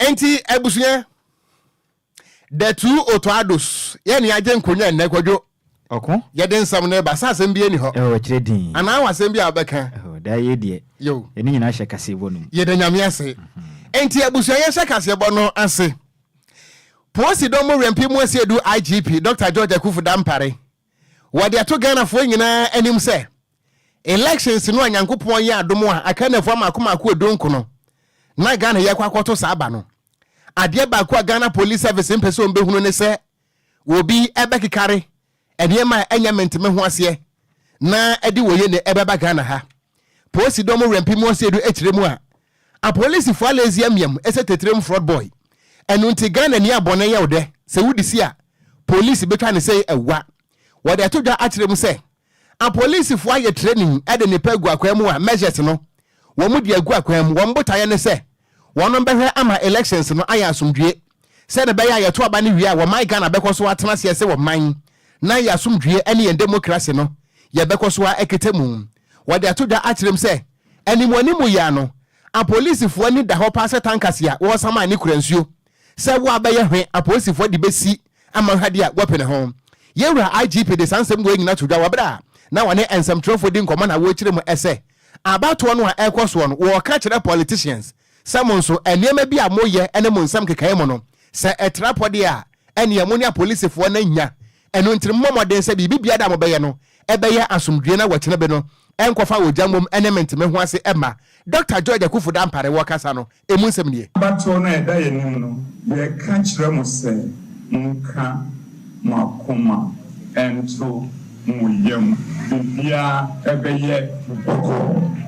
Enti abusua, the two Otto Addos, yɛne agye nkonnwa nnɛ kwadwo. Ɔko. Yɛde nsɛm no ba sɛ asɛm bi ani hɔ. Ɛwɔ kyerɛ din. Anaa wɔ asɛm bi a wobɛka. Ɛhɔ, daa yɛ deɛ. Yo. Yɛne nyinaa hyɛ kaseɛbɔ no mu. Yɛda Nyame ase. Enti abusua yɛnhyɛ kaseɛbɔ no ase. Polisi dɔm mu wɛmpi mu asiedu IGP Dr. George Akuffo Dampare wɔde ato Ghanafoɔ nyinaa anim sɛ elections no a Nyankopɔn yɛ adom a akannafoɔ mako mako 19 na Ghana yɛkɔ akɔto saa aba no. Adeɛ baako a Ghana Police Service mpɛ sɛ ɔmbɛhunu ne sɛ obi ɛbɛkekare nneɛma a ɛnyɛ menteme ho aseɛ na ɛde wɔyɛ ne ɛbɛba Ghana ha. Polisi dɔm wɛmpi mu asiedu akyerɛ mu a apolisifoɔ alezi amiam ɛsɛ tetrem fraud boy. Ɛno nti Ghana ni abɔne yɛ wo dɛ sɛ wodi si a polisi bɛtwa ne sɛ ɛwa. Wɔde ato dwa akyerɛ mu sɛ apolisifoɔ ayɛ training ɛde nipa agu akwan mu a measures no wɔn mu de agu akwan mu. Wɔn botaeɛ ne sɛ wɔn bɛhwɛ ama elections no ayɛ asomdwie sɛde bɛyɛ a yɛto aba no wie a wɔman Ghana bɛkɔ so atena aseɛ sɛ wɔman na yɛ asomdwie ne yɛn democracy no yɛbɛkɔ so a ɛketa mu. Wɔde ato dwa akyerɛ mu sɛ animuanimu yɛ ano apolisifoɔ ani da hɔ paa sɛ tankase a wɔresam a ne kura nsuo sɛ wo abɛyɛ hwe apolisifoɔ de bɛsi ama hwadeɛ a wɔpene ho. Yɛwura IGP de saa nsɛm wei nyina to dwa wɔberɛ a na wɔne nsɛmtwerɛfoɔ di nkɔmmɔ na wɔrekyerɛ mu ɛsɛ abatoɔ no a ɛrekɔ soɔ no wɔreka kyerɛ politicians sɛ mo nso nneɛma bi a moyɛ ne mo nsɛm kekae mu no sɛ ɛtra pɔdeɛ a ɛneɛ mo ne apolisifoɔ no anya. Ɛno nti mmɔ mmɔden sɛ biribi biara a mobɛyɛ no ɛbɛyɛ asomdwie na wɔkyena bi no ɛnkɔfa ogya mmom ne menteme ho ase ɛma. Dr. George Akuffo Dampare wɔkasa no emu nsɛm nie. Abatoɔ no a ɛda yɛn anim no, yɛka kyerɛ mo sɛ monka mo akoma nto mo yam, biribiara ɛbɛyɛ bɔkɔɔ.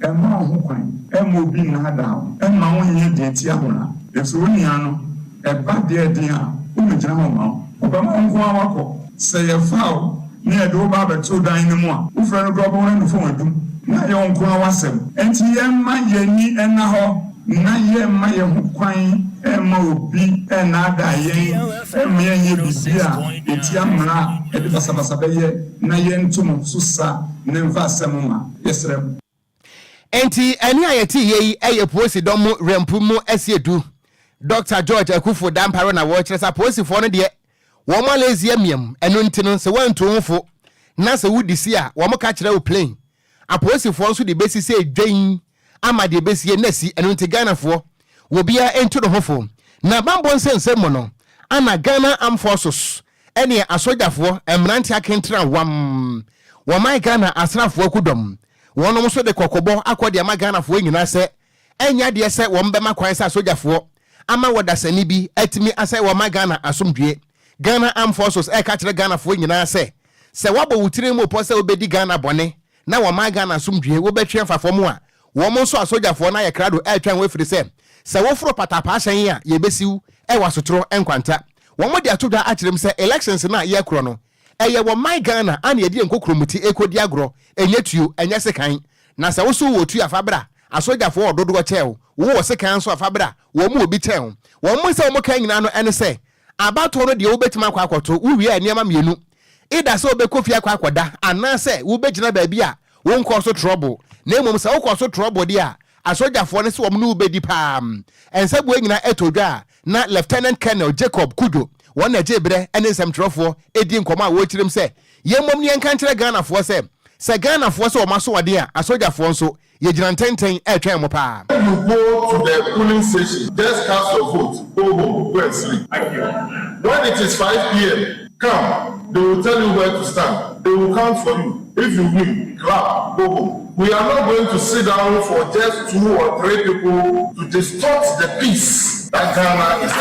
Ɛmma wo ho kwan mma obi nnaadaa wo mma wonyɛ deɛ ɛtia mmara, ɛfiri wo nua no, ɛba deɛ ɛden a, wommɛgyina hɔ mma wo. Ɔbɛma wo nko ara woakɔ. Sɛ yɛfa wo na yɛde wo ba abɛto dan no mu a, wofrɛ no koraa wobɛhu no ne phone adum na ayɛ wo nko ara w'asɛm. Enti yɛmma yɛn ani nna hɔ na yɛmma yɛn ho kwan mma obi nnaadaa yɛn mma yɛnyɛ biribi a ɛtia mmara a ɛde basabasa bɛyɛ na yɛnto mo so sa na ɛmfa asɛm mma. Yɛsrɛ mo. Enti ɛne a yɛte yɛ yi yɛ polisi dɔm mu wɛmpu mu asiedu Dr. George Akuffo Dampare na wɔrekyerɛ sɛ apolisifoɔ no deɛ wɔn alezi amiam. Ɛno nti no sɛ wɔantu ho fo na sɛ wodi si a wɔn ka kyerɛ wo plain. Apolisifoɔ nso de bɛsi sɛ dwan ama deɛ bɛsie na si. Ɛno nti Ghanafoɔ wɔbiara ntu ne ho fo. Na bambɔ nsɛnsɛm mu no ana Ghana Armed Forces ɛne asogyafoɔ mmerante akentena wam wɔman Ghana asraafoɔ akudɔm wɔnom nso de kɔkɔbɔ akɔ de ama Ghanafoɔ nyinaa sɛ ɛnyɛ adeɛ sɛ wɔn bɛma kwan sɛ asogyafoɔ ama wɔdasani bi atumi asɛ wɔma Ghana asomdwie. Ghana Armed Forces ɛka kyerɛ Ghanafoɔ nyinaa sɛ sɛ wɔabɔ wo tiri mu pɔ sɛ wobɛdi Ghana bɔne na wɔma Ghana asomdwie wobɛtwe afa fam a wɔn nso asogyafoɔ no ayɛ krado ɛretwɛn wo afiri sɛ sɛ woforo patapaa hyɛn a yɛbɛsiw ɛwɔ asotorɔ nkwanta. Wɔn de ato dwa akyerɛ mu sɛ elections no a yɛkorɔ no ɛyɛ wɔ man Ghana ana yɛde yɛn kokuromoti ɛkɔdi agorɔ, ɛnyɛ tuo, ɛnyɛ sekan. Na sɛ woso wɔ tuo afa bra asogyafoɔ wɔ dodoɔ kyɛw wo wɔ sekan nso afa bra wɔn mu obi kyɛw. Wɔn mu sɛ wɔn kan nyinaa no ɛne sɛ abatoɔ no deɛ wobɛtumi akɔ akɔto wowie a nneɛma mmienu ida sɛ wobɛkɔ fie akɔ akɔda anaasɛ wobɛgyina baabi a wonkɔ so trouble. Na mmom sɛ wokɔ so trouble deɛ a asogyafoɔ no sɛ wɔn ne wobɛdi paa. Nsɛboa nyinaa ɛtɔ dwa a na Lieutenant Colonel Jacob Kudwo wɔn na gye berɛ ne nsɛmtwerɛfoɔ ɛdi nkɔmmɔ a wɔrekyerɛm sɛ yɛmmom ne yɛnka nkyerɛ Ghanafoɔ sɛ sɛ Ghanafoɔ sɛ wɔn asoɔden a asogyafoɔ nso yɛgyina ntɛntɛn ɛretwɛn mo paa. When you go to the polling station, just cast your vote, go home, go and sleep. When it is 5 p.m., come, they will tell you where to stand. They will count for you. If you win, clap, go home. We are not going to sit down for just 2 or 3 people to distort the peace that Ghana is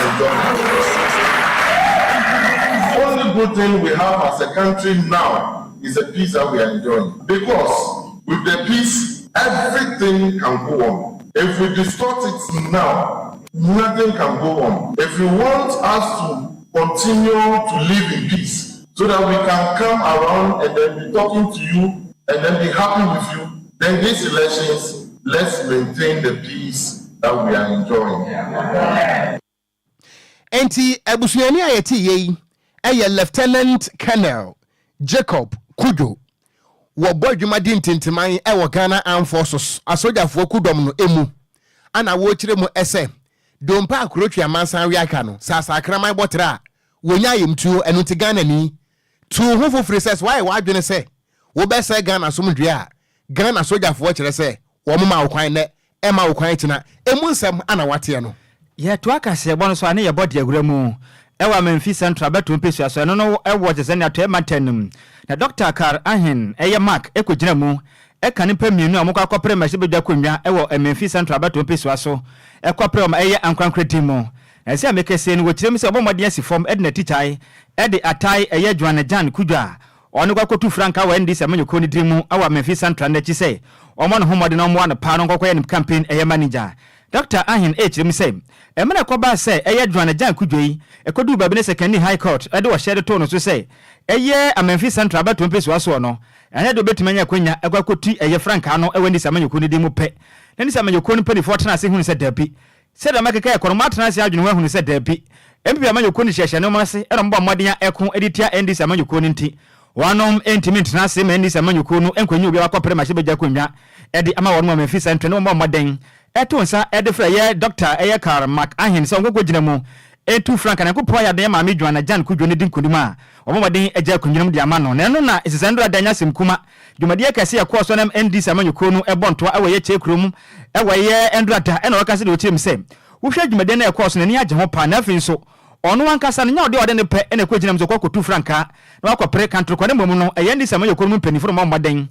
enjoying. Only good thing we have as a country now is the peace that we are enjoying. Because with the peace, everything can go on. If we distort it now, nothing can go on. If you want us to continue to live in peace, so that we can come around and then be talking to you and then be happy with you, then these elections, let's maintain the peace that we are enjoying. Enti abusuani a yɛte yɛ yi ɛyɛ Lieutenant Colonel Jacob Kudwo wɔbɔ adwuma di ntintiman ɛwɔ Ghana Armed Forces asogyafoɔ kudɔm no emu ana wɔrekyerɛ mu ɛsɛ Dompa a kuro twe amansan we aka no, sɛ asakraman bɔterɛ a, wɔnya ayamtuo. Ɛno nti Ghanani, tu wo ho fo firi sɛ, sɛ woayɛ w'adwene sɛ wobɛsɛe Ghana asomdwoeɛ a, Ghana sogyafoɔ kyerɛ sɛ wɔmma wo kwan nnɛ, ɛmma wo kwan kyena. Emu nsɛm na woateɛ no. Yɛtoa kaseɛbɔ no so a ne yɛbɔ de awura mu wɔ Amenfi Central abatoɔ mpesua so, ɛno no wɔ kyesɛ ne atɔeɛ mantam no mu. Na Dɔkta Karl Ahen ɛyɛ Mark kɔgyina mu ka nnipa mmienu a wɔkɔ akɔpere mmarahyɛbadwa akonnwa wɔ Amenfi Central abatoɔ mpesua so kɔpere wɔn ɛyɛ ankorankorɛ din mu. Na ɛsɛ a mekɛseɛ no wɔkyerɛ mu sɛ wɔbɔ mmɔden asi fam de n'atitae de atae ɛyɛ Joanna Jan Kudwo a ɔno kɔ akɔtu frankaa wɔ NDC amanyɔkuo no din mu wɔ Amenfi Central no akyi sɛ ɔmmɔ ne ho mmɔden na ɔmmoa no paa na ɔnkɔkɔyɛ ne campaign ɛyɛ manager. Dɔkta Ahen rekyerɛ mu sɛ, mmerɛ ɛkɔbaa sɛ ɛyɛ Joanna Jan Kudwo yi kɔduu baabi ne Sekondi High Court de ɔhyɛ de too no so sɛ ɛyɛ Amenfi Central abatoɔ mpesua soɔ no, ɛnyɛ deɛ ɔbɛtumi anya akwanya akɔ akɔtu ɛyɛ frankaa no wɔ NDC amanyɔkuo no din mu pɛ na NDC amanyɔkuo no mpanimfoɔ tenaa ase hunuu sɛ dabi. Sɛdeɛ mɛkeka ɛkɔ no, moatena ase adwene ho ahunu sɛ dabi, NPP amanyɔkuo no hyehyɛ nneɛma ase na wɔbɔ mmɔden a ɛko de tia NDC amanyɔkuo no nti, wɔnom ntumi ntena ase ma NDC amanyɔkuo no nkɔnyi obi a wakɔpere mmarahyɛbadwa akonnwa de ama wɔnom wɔ Memphis Central ne wɔmmɔ mmɔden to nsa de frɛ yɛ Dɔkta ɛyɛ Karl Mark Ahen sɛ ɔnkɔkɔgyina mu ntu franka Nyankopɔn ayɛ adom yɛ Maame Joanna Jan Kudwo no di nkonim a wɔbɔ mmɔden agya akonnwa no mu de ama no na ɛno na ɛsɛ sɛ Ndora da nyɛ asɛm kuma Dwumadie kɛse a ɛkɔɔ so nam NDC amanyɔkuo no bɔ ntoa wɔ yɛ Kyei kurom wɔ yɛ Ndora da na ɔka sɛdeɛ ɔkyerɛ mu sɛ wohwɛ dwumadie no a ɛkɔɔ so no n'ani agye ho paa na afei nso ɔno ankasa no nyɛ ɔdeɛ ɔde ne pɛ na ɛkɔ gyina mu sɛ ɔkɔ akɔtu frankaa na wakɔpere kantorokɔ na mmom no ɛyɛ NDC amanyɔkuo no mu mpaninfoɔ na wɔmmɔ mmɔden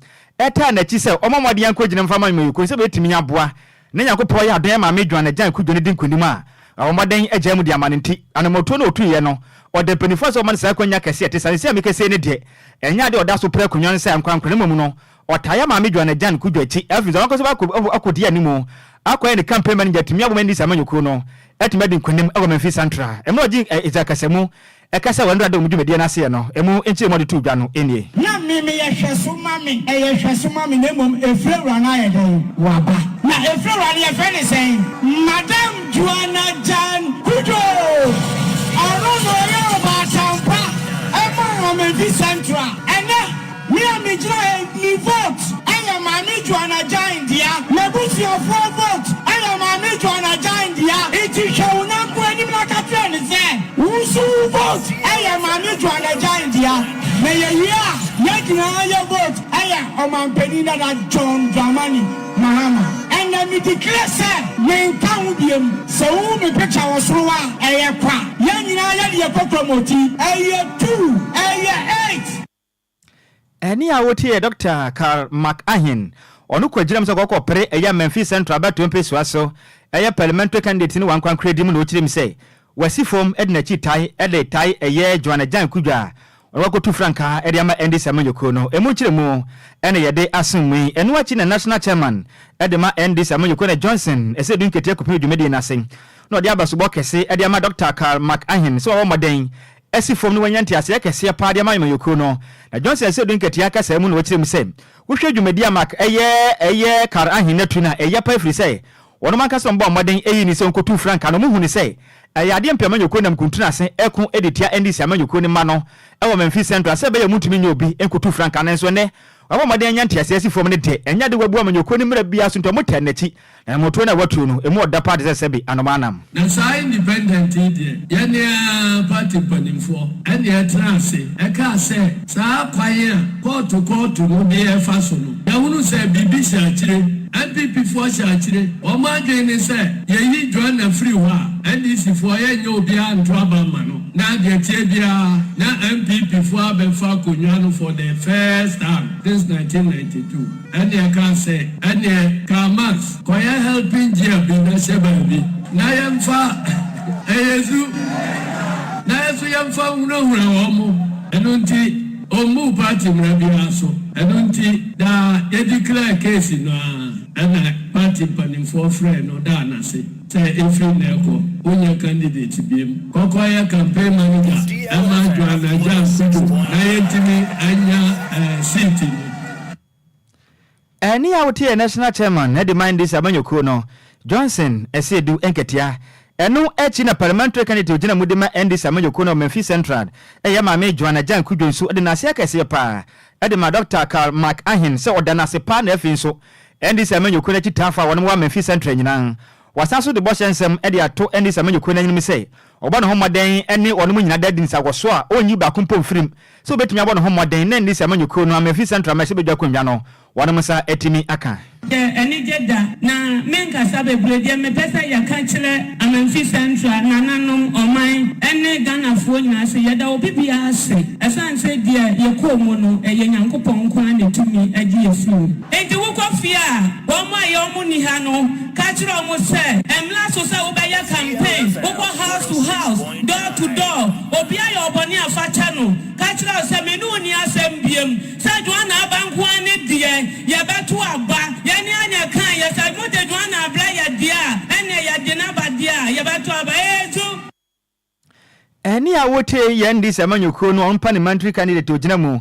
taa n'akyi sɛ ɔmmɔ mmɔden ankɔ gyina mu mfa ma amanyɔkuo no sɛ bɛtumi aboa Ne Nyankopɔn yɛ adom ma Maame Joan agyan Kudwo no di nkonim a, wabɔ mmɔden agyae mu de ama no nti, anammɔntuo no a ɔtuiɛ no, ɔda mpaninfoɔ ase a wɔma no saa akwanya kɛseɛ a ɛte saa. Seesei a mekasa yi no deɛ, ɛnyɛ adeɛ a ɔda so pere akonnwa no sɛ ankorankoro, na mmom no, ɔtaa yɛ Maame Joan agyan Kudwo akyi. Afei nso, ɔno ankasa bɛkɔ akɔdi anim akɔyɛ ne campaign manager atumi aboa ma NDC amanyɔkuo no atumi adi nkonim wɔ Memphis Central. Mmerɛ a ɔgye Isaac kasamu Ɛkasa a wɔn da wɔn dwumadie no aseɛ no, emu nkyerɛmu a wɔde too dwa no nie. Na me, meyɛ hwɛso ma me. Ɛyɛ hwɛso ma me, na mmom efire wura no ayɛ dɛn? Waba. Na efire wura no, yɛfrɛ no sɛn? Madam Joanna Jane Kudjo. Ɔno na ɔyɛ ɔbaatan pa ma Amenfi Central. Ɛnnɛ, Me a megyina ha yi, me vote yɛ Maame Joanna Jane dea. M'abusuafoɔ vote yɛ Maame Joanna Jane dea. Nti hwɛ wo nyɔnko anim na ka kyerɛ no sɛ, wo nso wo vote yɛ Maame Joanna Jane dea. Na yɛwie a, yɛn nyinaa yɛ vote yɛ Ɔmanpanin dada John Dramani Mahama. Ɛnnɛ me declare sɛ menka ho biom. Sɛ wohu me picture wɔ soro hɔ a, ɛyɛ kwa. Yɛn nyinaa yɛde yɛn kɔkrɔmɔti. Ɛyɛ two, ɛyɛ eight. Ɛnne a wotie yɛ Dɔkta Karl Mac Ahin. Ɔno kɔgyina mu sɛ ɔkɔkɔpere ɛyɛ Memphis Central abatoɔ mpesua so ɛyɛ parliamentary candidate no wɔ ankorankorɛ di mu na ɔkyerɛ mu sɛ wasi fam de n'akyi tae de tae ɛyɛ Joanna Gyan Kudwo a ɔno wakɔtu frankaa de ama NDC amanyɔkuo no. Ɛmu nkyerɛmu na yɛde asom mu yi. Ɛno akyi na National Chairman de ma NDC amanyɔkuo no Johnson Ɛsɛdu Nketia kɔpem dwumadie no ase na ɔde abasobɔ kɛse de ama Dɔkta Karl Mac Ahin sɛ wabɔ mmɔden asi fam na wanya nteaseɛ kɛseɛ paa de ama amanyɔkuo no. Na Johnson Asiedu Nketia kasaa mu na ɔkyerɛ mu sɛ, Wohwɛ dwumadie a Mark ɛyɛ ɛyɛ Kar Ahen no atu no a, ɛyɛ paa ɛfiri sɛ wɔnom ankasa wɔn bɔɔ mmɔden yii no sɛ ɔnkɔtu frankaa no, wɔhunu sɛ ɛyɛ adeɛ mpɛ amanyɔkuo nam kuntunu ase ɛko de tia NDC amanyɔkuo no mma no wɔ Memphis Central sɛ ɛbɛyɛ wɔntumi nyɛ obi nkɔtu frankaa no nso ɛnnɛ wɔabɔ mmɔden anya nteaseɛ asi fam no deɛ ɛnyɛ ade wɔabu amanyɔkuo no mmara biara so nti wɔtaa n'akyi Na mmotuo no a wɔatuo no, emu ɔda paa te sɛ sɛbe anomaa nam. Na saa independent yi deɛ, yɛne ara party mpanimfoɔ ɛne ɛtenaa ase ɛkaa sɛ saa kwan a kɔɔto kɔɔto no de ɛfa so no, yɛahunu sɛ biribi hyɛ akyire. NPP foɔ hyɛ akyire. Wɔn adwene ne sɛ yɛyi Joanna firi hɔ a, NDC foɔ yɛnyɛ obiara nto aba mma no. Na deɛ ɛteɛ biara na NPP foɔ abɛfa akonnwa no for the first time since 1992. Ɛnneɛ kaa sɛ, Ɛnneɛ, Karl Marx, kɔyɛ helping gear bi na hyɛ baabi, na yɛmfa, ɛyɛ su, na yɛn nso yɛmfa nhunahuna wɔn. Ɛno nti, ɔmmuu party mmara biara so. Ɛno nti, da a yɛdeclare case no ara, ɛna party mpanimfoɔ frɛɛ no daa no ase sɛ ɛfiri nnɛ rekɔ, wonyɛ candidate biom. Kɔ kɔyɛ campaign manager ma Joanna Gyan Kudjo na yɛntumi nya seat no. Ɛnne a woteɛ National Chairman de ma NDC amanyɔkuo no, Johnson Asiedu Nketia. Ɛno akyi na Parliamentary Candidate a ɔgyina mu de ma NDC amanyɔkuo no wɔ Memphis Central, ɛyɛ Maame Joanna Gyan Kudwo nso de n'ase akɛseɛ paa de ma Dɔkta Karl Mark Ahen sɛ ɔda no ase paa na afei nso NDC amanyɔkuo no akyitaafo a wɔnom wɔ Memphis Central nyinaa. Wasan so de bɔhyɛ nsɛm de ato NDC amanyɔkuo no anim sɛ ɔbɔ ne ho mmɔden ne wɔnom nyina da adi nsawɔsoɔ a ɔnyi baako mpo mfirim sɛ ɔbɛtumi abɔ ne ho mmɔden na NDC amanyɔkuo no Amenfi Central mmarahyɛbadwa akonnwa no wɔnom nsa atumi aka. Yɛ anigye da, na menkasa bebree. Deɛ mepɛ sɛ yɛka kyerɛ Amenfi Central nananom, ɔman ne Ghanafoɔ nyinaa sɛ yɛda obi biara ase ɛsiane sɛ deɛ yɛkɔɔ mu no ɛyɛ Nyankopɔn nko ara na ɛtumi gye yɛ firi mu. Enti wokɔ fie a, wɔn a yɛ wɔn nni ha no, ka kyerɛ wɔn sɛ, ɛmmra so sɛ wobɛyɛ campaign, wokɔ house to house, door to door, obi ayɛ wo bɔne a fa kyɛ no. Ka kyerɛ wɔn sɛ, me ne wo nni asɛm biom. Sɛ Joanna aba nko ara ne deɛ, yɛbɛto aba. Yɛne anyɛ kan yɛ, sɛ mode Joanna abrɛ yɛ deɛ a, ɛnneɛ yɛde no aba deɛ a, yɛbɛto aba. Ee, zu! Ɛnne a wotie yi yɛ NDC amanyɔkuo no wɔn parliamentary candidate a ɔgyina mu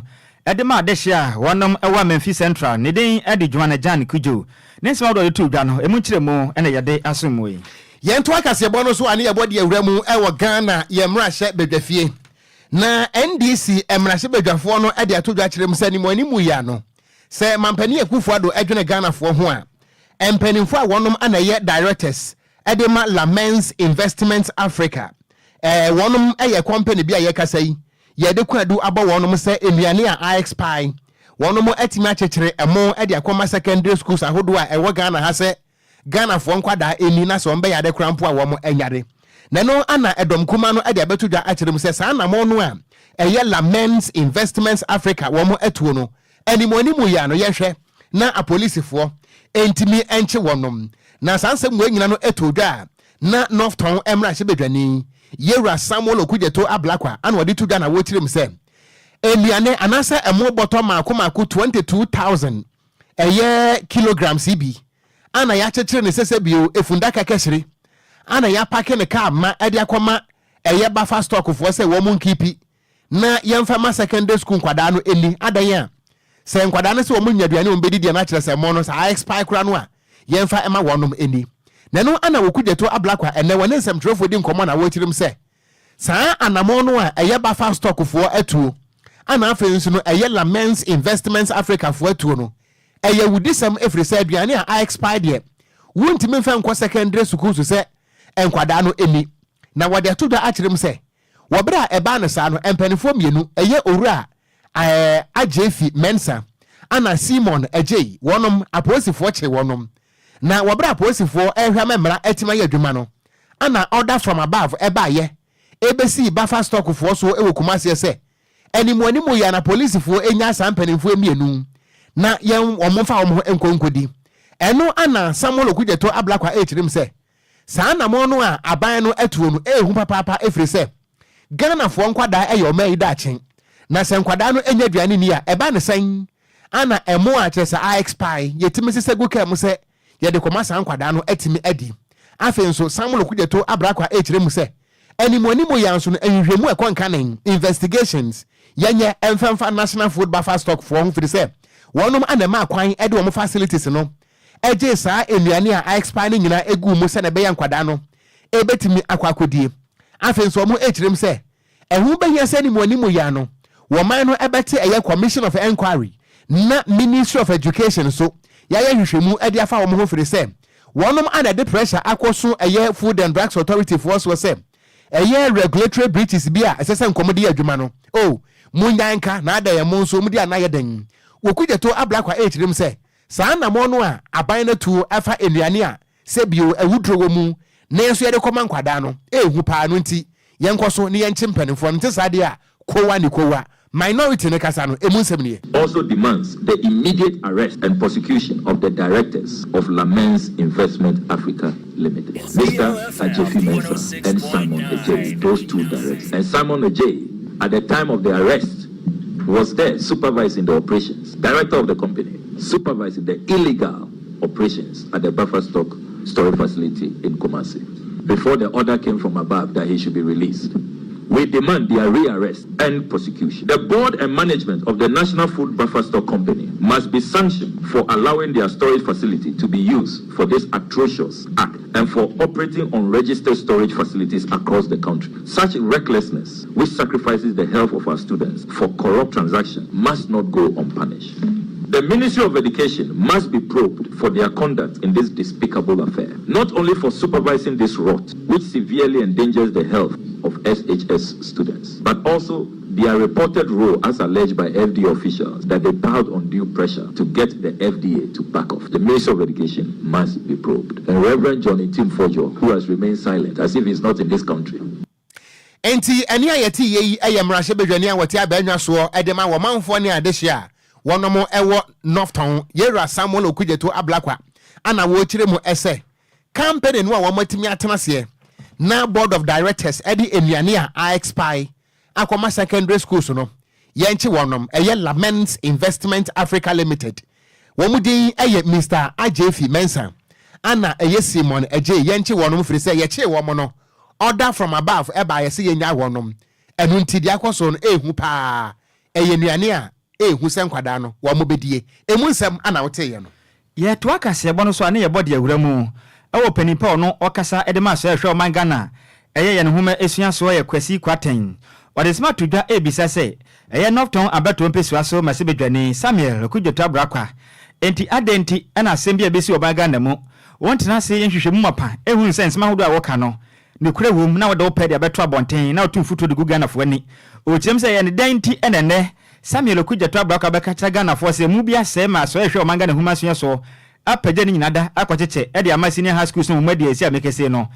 de ma adehye a wɔnom wɔ Amenfi Central. Ne din de Joanna Jan Cudjoe. Ne nsɛm ahodoɔ a ɔde too dwa no, ɛmu nkyerɛmu na yɛde asom mo yi. Yɛntoa kaseɛbɔ no so a ne yɛbɔ de awura mu wɔ Ghana yɛn mmarahyɛ badwafie. Na NDC mmarahyɛ badwafoɔ no de ato dwa kyerɛ mu sɛ animuanimu yi ano sɛ Mampanin Akufo Addo dwene Ghanafoɔ ho a, mpanimfoɔ a wɔnom na ɛyɛ directors de ma Lamens Investments Africa. Ɛɛ wɔnom yɛ company bi a yɛkasa yi yɛde kwadu abɔ wɔnom sɛ nnuane a a expire. Wɔnom atumi akyekyere ɛmo de akɔma secondary schools ahodoɔ a ɛwɔ Ghana ha sɛ Ghanafoɔ nkwadaa nni na sɛ wɔn bɛyare koraa mpo a wɔn nyare. Na ɛno ana ɛdɔm kumaa no de abɛto dwa akyerɛ mu sɛ saa anamɔn no a ɛyɛ Lamens Investments Africa wɔn atuo no Animuanimu yi ano yɛnhwɛ na apolisifoɔ ntumi nkye wɔnom. Na saa nsɛm wei nyina no too dwa a na North Tɔn mmarahyɛbadwani Yewura Samuel Okudzeto Ablakwa ana ɔde to dwa na wɔkyerɛ mu sɛ nnuane anaasɛ ɛmo bɔtɔ maako maako 22,000 ɛyɛ kilograms yi bi ana yɛakyekyere ne sɛsɛ bio efundaka kɛhyere ana yɛapake ne kaa ma ɛde akɔma ɛyɛ bafa stockfoɔ sɛ wɔn nkipi na yɛmfa ma secondary school nkwadaa no nni. Adɛn a? Sɛ nkwadaa no sɛ wɔn nya aduane a wɔn bɛdi deɛ no akyerɛ sɛ ɛmo no sɛ a expire koraa no a yɛmfa ma wɔnom nni. Na ɛno ana Okudzeto Ablakwa ɛnɛ wɔne nsɛmtwerɛfoɔ di nkɔmmɔ na wɔrekyerɛ mu sɛ saa anamɔn no a ɛyɛ Buffer Stock foɔ atuo ana afei nso no ɛyɛ Lamens Investments Africa foɔ atuo no ɛyɛ awudisɛm ɛfiri sɛ aduane a a expire deɛ wontumi mfa nkɔ secondary schools sɛ nkwadaa no nni. Na wɔde ato dwa akyerɛ mu sɛ Wɔ bere a ɛbaa no saa no, mpanimfoɔ mmienu, ɛyɛ Owura Agyefi Mensah ɛna Simon Agyei, wɔnom, apolisifoɔ kyee wɔnom. Na wɔ bere a apolisifoɔ rehwɛ ama mmara atumi ayɛ adwuma no, ɛna order from above ɛbaeɛ ɛbɛsii buffer stock foɔ soɔ wɔ Kumaseɛ sɛ, animuanimu yi ara na polisifoɔ nnyaa saa mpanimfoɔ mmienu na yɛn wɔn mfa wɔn ho nkɔ nkɔdi. Ɛno ɛna Samuel Okudzeto Ablakwa ɛrekyerɛ mu sɛ, Saa anamɔn no a aban no atuo no ɛyɛ hu papaapa ɛfiri sɛ Ghanafoɔ nkwadaa ɛyɛ ɔman yi daakye na sɛ nkwadaa no ɛnya aduane nni a ɛba no sɛn ana ɛmo a kyerɛ sɛ a expire yɛtumi sesa gu kaa mu sɛ yɛde kɔma saa nkwadaa no atumi adi. Afei nso Samuel Okudzeto Ablakwa ɛrekyerɛ mu sɛ animuanimu yi ara nso no nhwehwɛmu a ɛkɔ nkanen, investigations, yɛnyɛ ɛmfa mfa National Food Buffer Stock foɔ ho firi sɛ wɔnom ana ɛmaa kwan ɛde wɔn facilities no gyee saa nnuane a a-expire no nyinaa guu mu sɛnea ɛbɛyɛ a nkwadaa no bɛtumi akɔ akɔdie. Afei nso wɔkyerɛ mu sɛ, ɛho bɛhia sɛ animuanimu yi ano, wɔman no bɛte ɛyɛ Commission of Enquiry na Ministry of Education nso yɛayɛ nhwehwɛmu de afa wɔn ho firi sɛ wɔnom a na ɛde pressure akɔso ɛyɛ Food and Drugs Authority foɔ soɔ sɛ ɛyɛ regulatory breaches bi a ɛsɛ sɛ nkɔm de yɛ adwuma no oh monnyae nka na adɛn mo nso mode anayɛ dɛn Wɔkugyato Ablakwa ɛrekyerɛ mu sɛ Saa anammɔn no a aban no atu fa nnuane a sɛ bio awuduro wɔ mu nanso yɛde kɔma nkwadaa no, ɛyɛ hu paa. Ɛno nti, yɛnkɔ so na yɛnkye mpanimfoɔ no. Nte saa deɛ a, kowa ne kowa. Minority no kasa no, ɛmu nsɛm nie. Also demands the immediate arrest and prosecution of the directors of Lamens Investment Africa Limited, Mr. Ajefi Mensah and Simon Adjei, those two directors. And Simon Adjei, at the time of the arrest, was there supervising the operations, director of the company, supervising the illegal operations at the buffer stock storage facility in Kumasi before the order came from above that he should be released. We demand their rearrest and prosecution. The board and management of the National Food Buffer Stock Company must be sanctioned for allowing their storage facility to be used for this atrocious act and for operating unregistered storage facilities across the country. Such recklessness, which sacrifices the health of our students for corrupt transactions, must not go unpunished. The Ministry of Education must be probed for their conduct in this despicable affair, not only for supervising this rot, which severely endangers the health of SHS students, but also their reported role as alleged by FDA officials that they piled undue pressure to get the FDA to back off. The Ministry of Education must be probed. And Reverend Johnny Ntim Fordjour, who has remained silent as if he's not in this country. Enti ɛnne a yɛte yie yi yɛ mmarahyɛbadwani a wɔte abannwa soɔ de ma wɔmanfoɔ ne adehyeɛ a wɔnom wɔ North Tɔn, Yɛwura Samuel Okudzeto Ablakwa ana wɔrekyerɛ mu sɛ company no a wɔatumi atena aseɛ na board of directors de nnuane a a expire akɔma secondary schools no yɛnkye wɔnom ɛyɛ Lamens Investment Africa Limited wɔn din yɛ Mister Agyefi Mensah ana ɛyɛ Simon Agyei yɛnkye wɔnom firi sɛ yɛkyee wɔn no order from above ɛbaa yɛsɛ yɛnyae wɔnom ɛno nti deɛ akɔ so no ɛɛhu paa ɛyɛ nnuane a ɛɛhu sɛ nkwadaa no wɔn bɛdie ɛmu nsɛm ana woteeɛ no. Yɛtoa kaseɛbɔ no so a ne yɛbɔ de awura mu wɔ panin pa a ɔno ɔkasa de ma asɔre a ɛhwɛ ɔman Ghana a ɛyɛ yɛn nwoma sua soɔ yɛ Kwasi Kwarteng. Ɔde nsɛm ato dwa rebisa sɛ ɛyɛ Northton abatoɔ mpesua so mmarahyɛbadwani Samuel Okudzeto Ablakwa nti adɛn nti na asɛm bi a ɛbɛsi wɔ ɔman Ghana mu wɔntena ase yɛ nhwehwɛmu mapa nhunu sɛ nsɛm ahodoɔ a wɔka no nokorɛ wom na wode wo pɛ de abɛto abɔnten na woto mfuturo de gu Ghanafoɔ ani. Ɔkyerɛm sɛ ɛyɛ ne dɛn nti na ɛnnɛ Samuel Okudzeto Ablakwa bɛka kyerɛ Ghanafoɔ sɛ emu bi asɛe ma asɔre ɛhwɛ ɔman Ghana nhoma sua soɔ apagya ne nyina da akɔkyekyɛ de ama senior high schools no wɔn adi asi a mekɛse no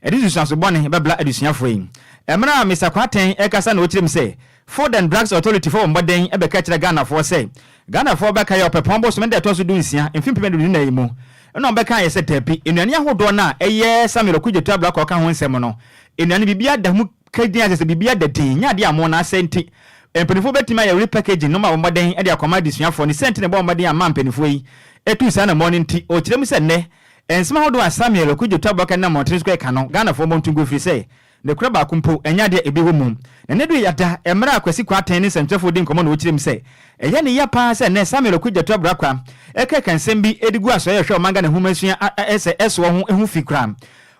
ɛde nsunsuanso bɔne bɛbla adesuafoɔ yi. Mmerɛ a Mister Kwarteng ɛrekasa na ɔkyerɛm sɛ Food and Drugs Authority foɔ bɔ mmɔden bɛka kyerɛ Ghanafoɔ sɛ Ghanafoɔ bɛkae Ɔpɛpɔn bosome da ɛtɔ so dunsia mfe 2024 yi mu na wɔbɛkaeɛ sɛ dabi nnuane ahodoɔ no a ɛyɛ Samuel Okudzeto Ablakwa ɔka ho nsɛm no nnuane biribiara da mu ka din a kyerɛ sɛ biribiara da din nyɛ adeɛ a mo na asɛe nti Mpaninfoɔ bɛtumi ayɛ repackaging no ma wɔn mmɔden de akɔma adesuafoɔ no. Sɛ nti na ɛbɔɔ mmɔden ama mpaninfoɔ yi tuu saa anammɔn no nti, ɔkyerɛ mu sɛ nnɛ, nsɛm ahodoɔ a Samuel Okudzeto Ablakwa nam mmɔntene so reka no, Ghanafoɔ mmɔ nto ngu ɛfiri sɛ, nokorɛ baako mpo ɛnyɛ adeɛ a ebi wɔ mu. Na nnɛ du yi ada, mmerɛ a Kwasi Kwarteng ne nsɛmtwerɛfoɔ di nkɔmmɔ na ɔkyerɛ mu sɛ, ɛyɛ ne ya paa sɛ nnɛ Samuel Okudzeto Ablakwa ɛkeka nsɛm bi de gu asɔeɛ a ɛhwɛ ɔman Ghana nhomasua sɛ ɛsoɔ ho ho fi koraa.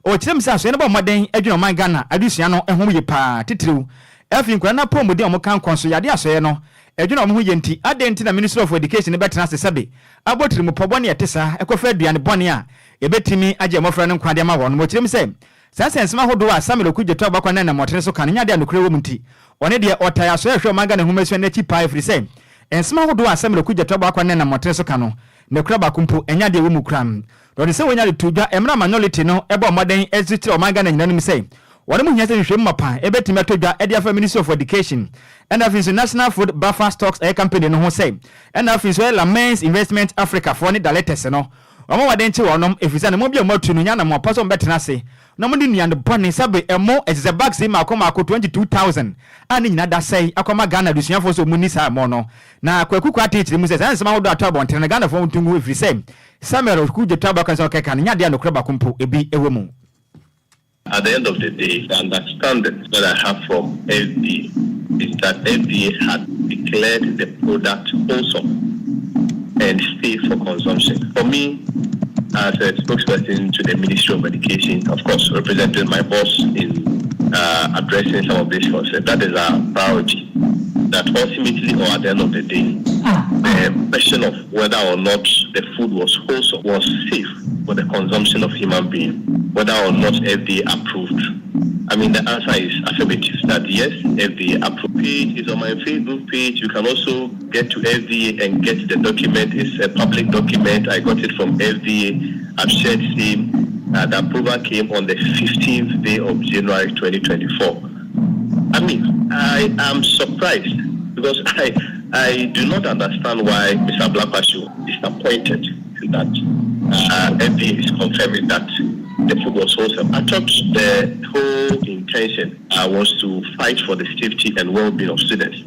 Ɔkyerɛ mu sɛ asɔeɛ no bɔ mmɔden dwene ɔman Ghana adesua no ho yie paa, titiriw Afei nkwadaa no apɔwmuden a wɔka nkɔ nso, yade asɔeɛ no, adwene a wɔn ho yɛ nti, adɛn nti na Ministry of Education no bɛtena ase sɛbe abɔ tirimupɔ bɔne a ɛte saa kɔfa aduane bɔne a ɛbɛtumi agye mmɔfra no nkwa de ama wɔn? Wɔkyerɛ mu sɛ, saa nsɛnsɛm ahodoɔ a Samuel Okudzeto Abuakwa nam mmɔtene so ka no nyɛ adeɛ a nokorɛ wɔ mu nti, ɔno deɛ ɔtae asɔeɛ a ɛhwɛ ɔman Ghana nhomasua no akyi paa ɛfiri sɛ nsɛm ahodoɔ a Samuel Okudzeto Abuakwa nam mmɔtene so ka no, nokorɛ baako mpo ɛnyɛ adeɛ a ɛwɔ mu koraa. Na ɔde sɛ wɔnya de too dwa mmerɛ a Minority no bɔɔ mmɔden de kyerɛɛ ɔman Ghana nyinaa no mu sɛ wɔnom hia sɛ nhwehwɛmu mapa bɛtumi atɔ dwa de afa Ministry of Education ɛna afei nso National Food Buffer Stocks ɛyɛ company no ho sɛ ɛna afei nso ɛyɛ Lamens Investment Africa foɔ ne Directors no wɔn mmɔden kye wɔnom ɛfiri sɛ anamɔn bi a wɔatu no nyɛ anamɔn pa sɛ wɔbɛtena ase na wɔde nnuane bɔne sɛbe ɛmo ɛte sɛ bags yi mmaako mmaako 22,000 a ne nyinaa da sɛe akɔma Ghana adesuafoɔ sɛ wɔnni saa ɛmo no. Na Kwaku Kwarteng kyerɛ mu sɛ saa nsɛm ahodoɔ a atɔ abɔntene no Ghanafoɔ nto ngu ɛfiri sɛ Samuel Okudzeto Ablakwa nsɛm a ɔkeka no nyɛ adeɛ a nokorɛ baako mpo ebi wɔ mu. At the end of the day, the understanding that I have from FDA is that FDA had declared the product wholesome and safe for consumption. For me, as a spokesperson to the Ministry of Education, of course, representing my boss in uh, addressing some of these concerns, that is our priority. That ultimately, or at the end of the day, the question of whether or not the food was wholesome, was safe for the consumption of human being, whether or not FDA approved. I mean, the answer is affirmative that yes, FDA approved. Page is on my Facebook page. You can also get to FDA and get the document. It's a public document. I got it from FDA. I've shared same. Uh, the approval came on the 15th day of January 2024. I mean, I am surprised because I I do not understand why Mr. Blakwasu is disappointed that uh, FDA is confirming that the food was wholesome. I thought the whole intention uh, was to fight for the safety and well-being of students.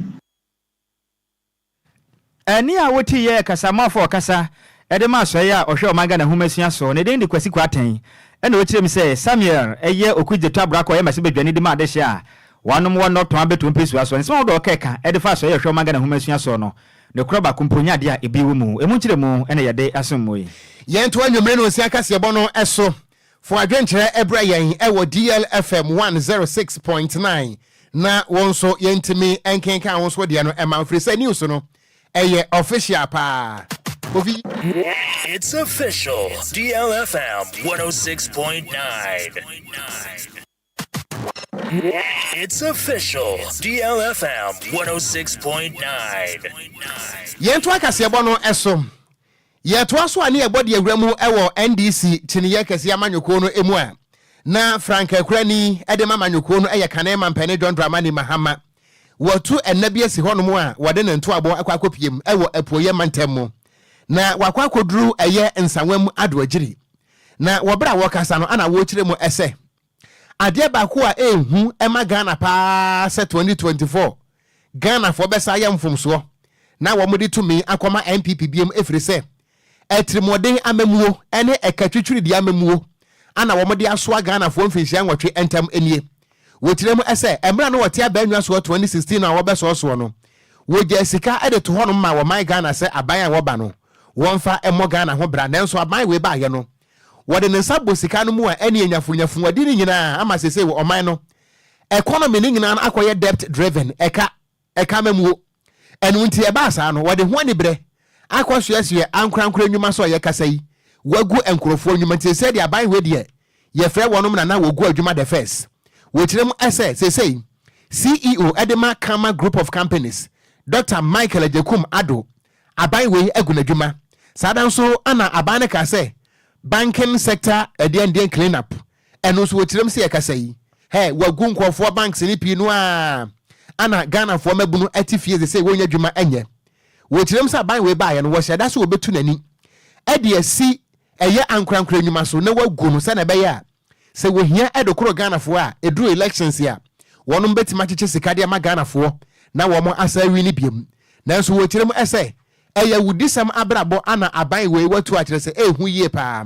Ɛnne a wotii yɛ kasamafo a ɔkasa de ma Asɔe a ɔhwɛ ɔman Ghana nhomasua so. Ne din de Kwasi Kwarteng. Ɛnna ɔkyerɛɛ mu sɛ Samuel yɛ Okudzeto Abrako a ɔyɛ mmarahyɛbadwani de ma adehye a wɔanom wɔ Norton abɛtoɔ mpesua so. Nsɛm ahodoɔ a ɔkeka de fa Asɔe a ɛhwɛ ɔman Ghana nhomasua soɔ no, nokorɛ baako mpo nyɛ adeɛ a ebi wɔ mu. Emu nkyerɛmu na yɛde asom mo yi. Yɛntoa anwummere no nsia kaseɛbɔ no so. Fa w'adwenkyerɛ brɛ yɛn wɔ DLFM 106.9 na wo nso yɛntumi nkenkan wo nso deɛ no ɛma wo firi sɛ news no ɛyɛ official paa. Kofi. It's official. DLFM 106.9. It's official. DLFM 106.9. Yɛnto akaseɛbɔ no so. Yɛtoa so a ne yɛbɔ deɛ awura mu wɔ NDC kyiniiɛ kɛseɛ amanyɔkuo no mu a na Frank Akurani de ma amanyɔkuo no yɛ kane mampanin John Dramani Mahama. Wɔatu nna bi asi hɔnom a wɔde ne ntoaboɔ akɔ akɔpiem wɔ Apueeɛ mantam mu na wakɔ akɔduru ɛyɛ Nsawam Adoagyiri. Na wɔ berɛ a wɔrekasa no ana wɔrekyerɛ mu sɛ adeɛ baako a ɛrehu ma Ghana paa sɛ 2024 Ghanafoɔ bɛsa ayɛ mfomsoɔ na wɔde tumi akɔma NPP biom ɛfiri sɛ atirimuɔden amammuo ne ɛkatwitwiridie amammuo ana wɔde asoa Ghanafoɔ mfinhyia 8 ntam nie. Wɔkyerɛ mu sɛ mmerɛ a na wɔte abannwa soɔ 2016 no a wɔbɛsɔɔ soɔ no, wɔgyaa sika de to hɔnom ma wɔman Ghana sɛ aban a wɔba no wɔmfa mmɔ Ghana ho bra nanso aban wei baeɛ no wɔde ne nsa bɔ sika no mu a ɛneɛ nyafunyafunwadi no nyinaa ama seesei wɔ ɔman no economy no nyinaa no akɔyɛ debt driven, ɛka ɛka amamuo. Ɛno nti ɛbaa saa no wɔde ho aniberɛ akɔsoɛsoɛ ankorankoro nnwuma so a yɛkasa yi wɔagu nkurɔfoɔ nnwuma nti seesei deɛ aban wei deɛ yɛfrɛ wɔnom na na wɔgu adwuma the first. Wɔkyerɛ mu sɛ seesei CEO de ma Karma Group of Companies Dr. Michael Agyekum Addo aban wei agu n'adwuma. Saa da nso na aban no kaa sɛ banking sector ɛdeɛndeɛn clean up ɛno nso wɔkyerɛ mu sɛ yɛkasa yi hɛ wɔagu nkurɔfoɔ banks no pii no a ana Ghanafoɔ mmabunu ate fie sɛ wɔnya adwuma nyɛ. Wɔkyerɛ mu sɛ aban wei baeɛ no wɔhyɛ da sɛ wɔbɛtu n'ani de asi ɛyɛ ankorankora nnwuma so na wɔagu no sɛnea ɛbɛyɛ a sɛ wɔhia de koro Ghanafoɔ a ɛduru elections a wɔnom bɛtumi akyekye sika de ama Ghanafoɔ na wɔn asa awi no biom. Nanso wɔkyerɛ mu sɛ ɛyɛ awudisɛm abrabɔ ana aban wei watu akyerɛ sɛ ɛɛhu yie paa.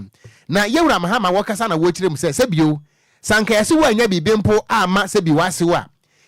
Na Yɛwura Mahama wɔkasa na wɔkyerɛ mu sɛ sɛ bio sɛ anka yɛse woannya biribi mpo amma sɛ bi w'asew a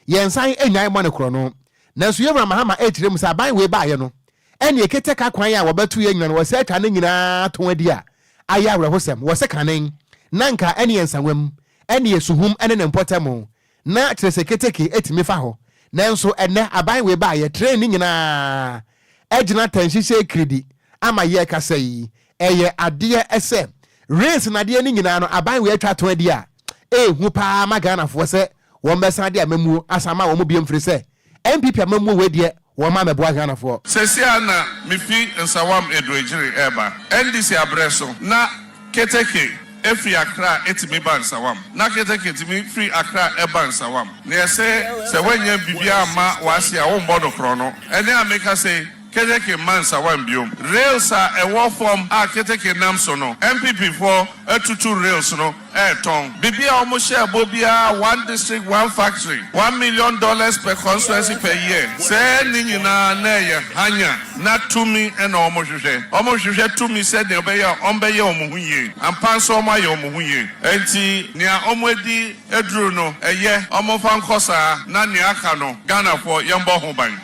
yɛnsan nnyae mmɔ no korɔno. Nanso Yɛwura Mahama ɛkyerɛ mu sɛ aban wei baeɛ no ɛneɛ keteka kwan a wɔbɛto yɛ nyina no wɔsɛ atwa ne nyinaa tɔn adi a ayɛ awerɛhosɛm. Wɔse kane na nka ɛneɛ Nsawam ɛneɛ Suhum ɛne ne mpɔtam na kyerɛ sɛ keteke tumi fa hɔ. Nanso ɛnnɛ aban wei baeɛ, train no nyinaa agyina tɛnhyehyɛ kiridi ama yɛrekasa yi, ɛyɛ adeɛ sɛ rails nnadeɛ no nyinaa no aban wei atwa ato adi a ɛyɛ hu paa ma Ghanafoɔ sɛ wɔbɛsan de amammuo asan ama wɔn biom firi sɛ NPP amammuo wei deɛ wɔmma mmɛboa Ghanafoɔ. Seesei ara na mefi Nsawam Aduagyiri reba. NDC abrɛ so na keteke firi Accra tumi ba Nsawam. Na keteke tumi firi Accra ba Nsawam. Na yɛse sɛ woannya biribiara amma w'ase a wommɔ no korɔno. Ɛnnɛ a mekasa yi, keteke mma Nsawam biom. Rails a ɛwɔ fam a keteke nam so no, NPP foɔ atutu rails no retɔn. Biribi a wɔhyɛɛ bɔ biara, one district, one factory, $1 million per constituency per year, sɛɛ ne nyinaa na ɛyɛ hanya, na tumi na wɔhwehwɛ. Wɔhwehwɛ tumi sɛdeɛ ɛbɛyɛ a wɔbɛyɛ wɔn ho yie. Ampa nso wɔayɛ wɔn ho yie. Enti nea wɔadi aduru no, ɛyɛ, wɔmfa nkɔ saa, na nea aka no, Ghanafoɔ, yɛmmɔ ho ban.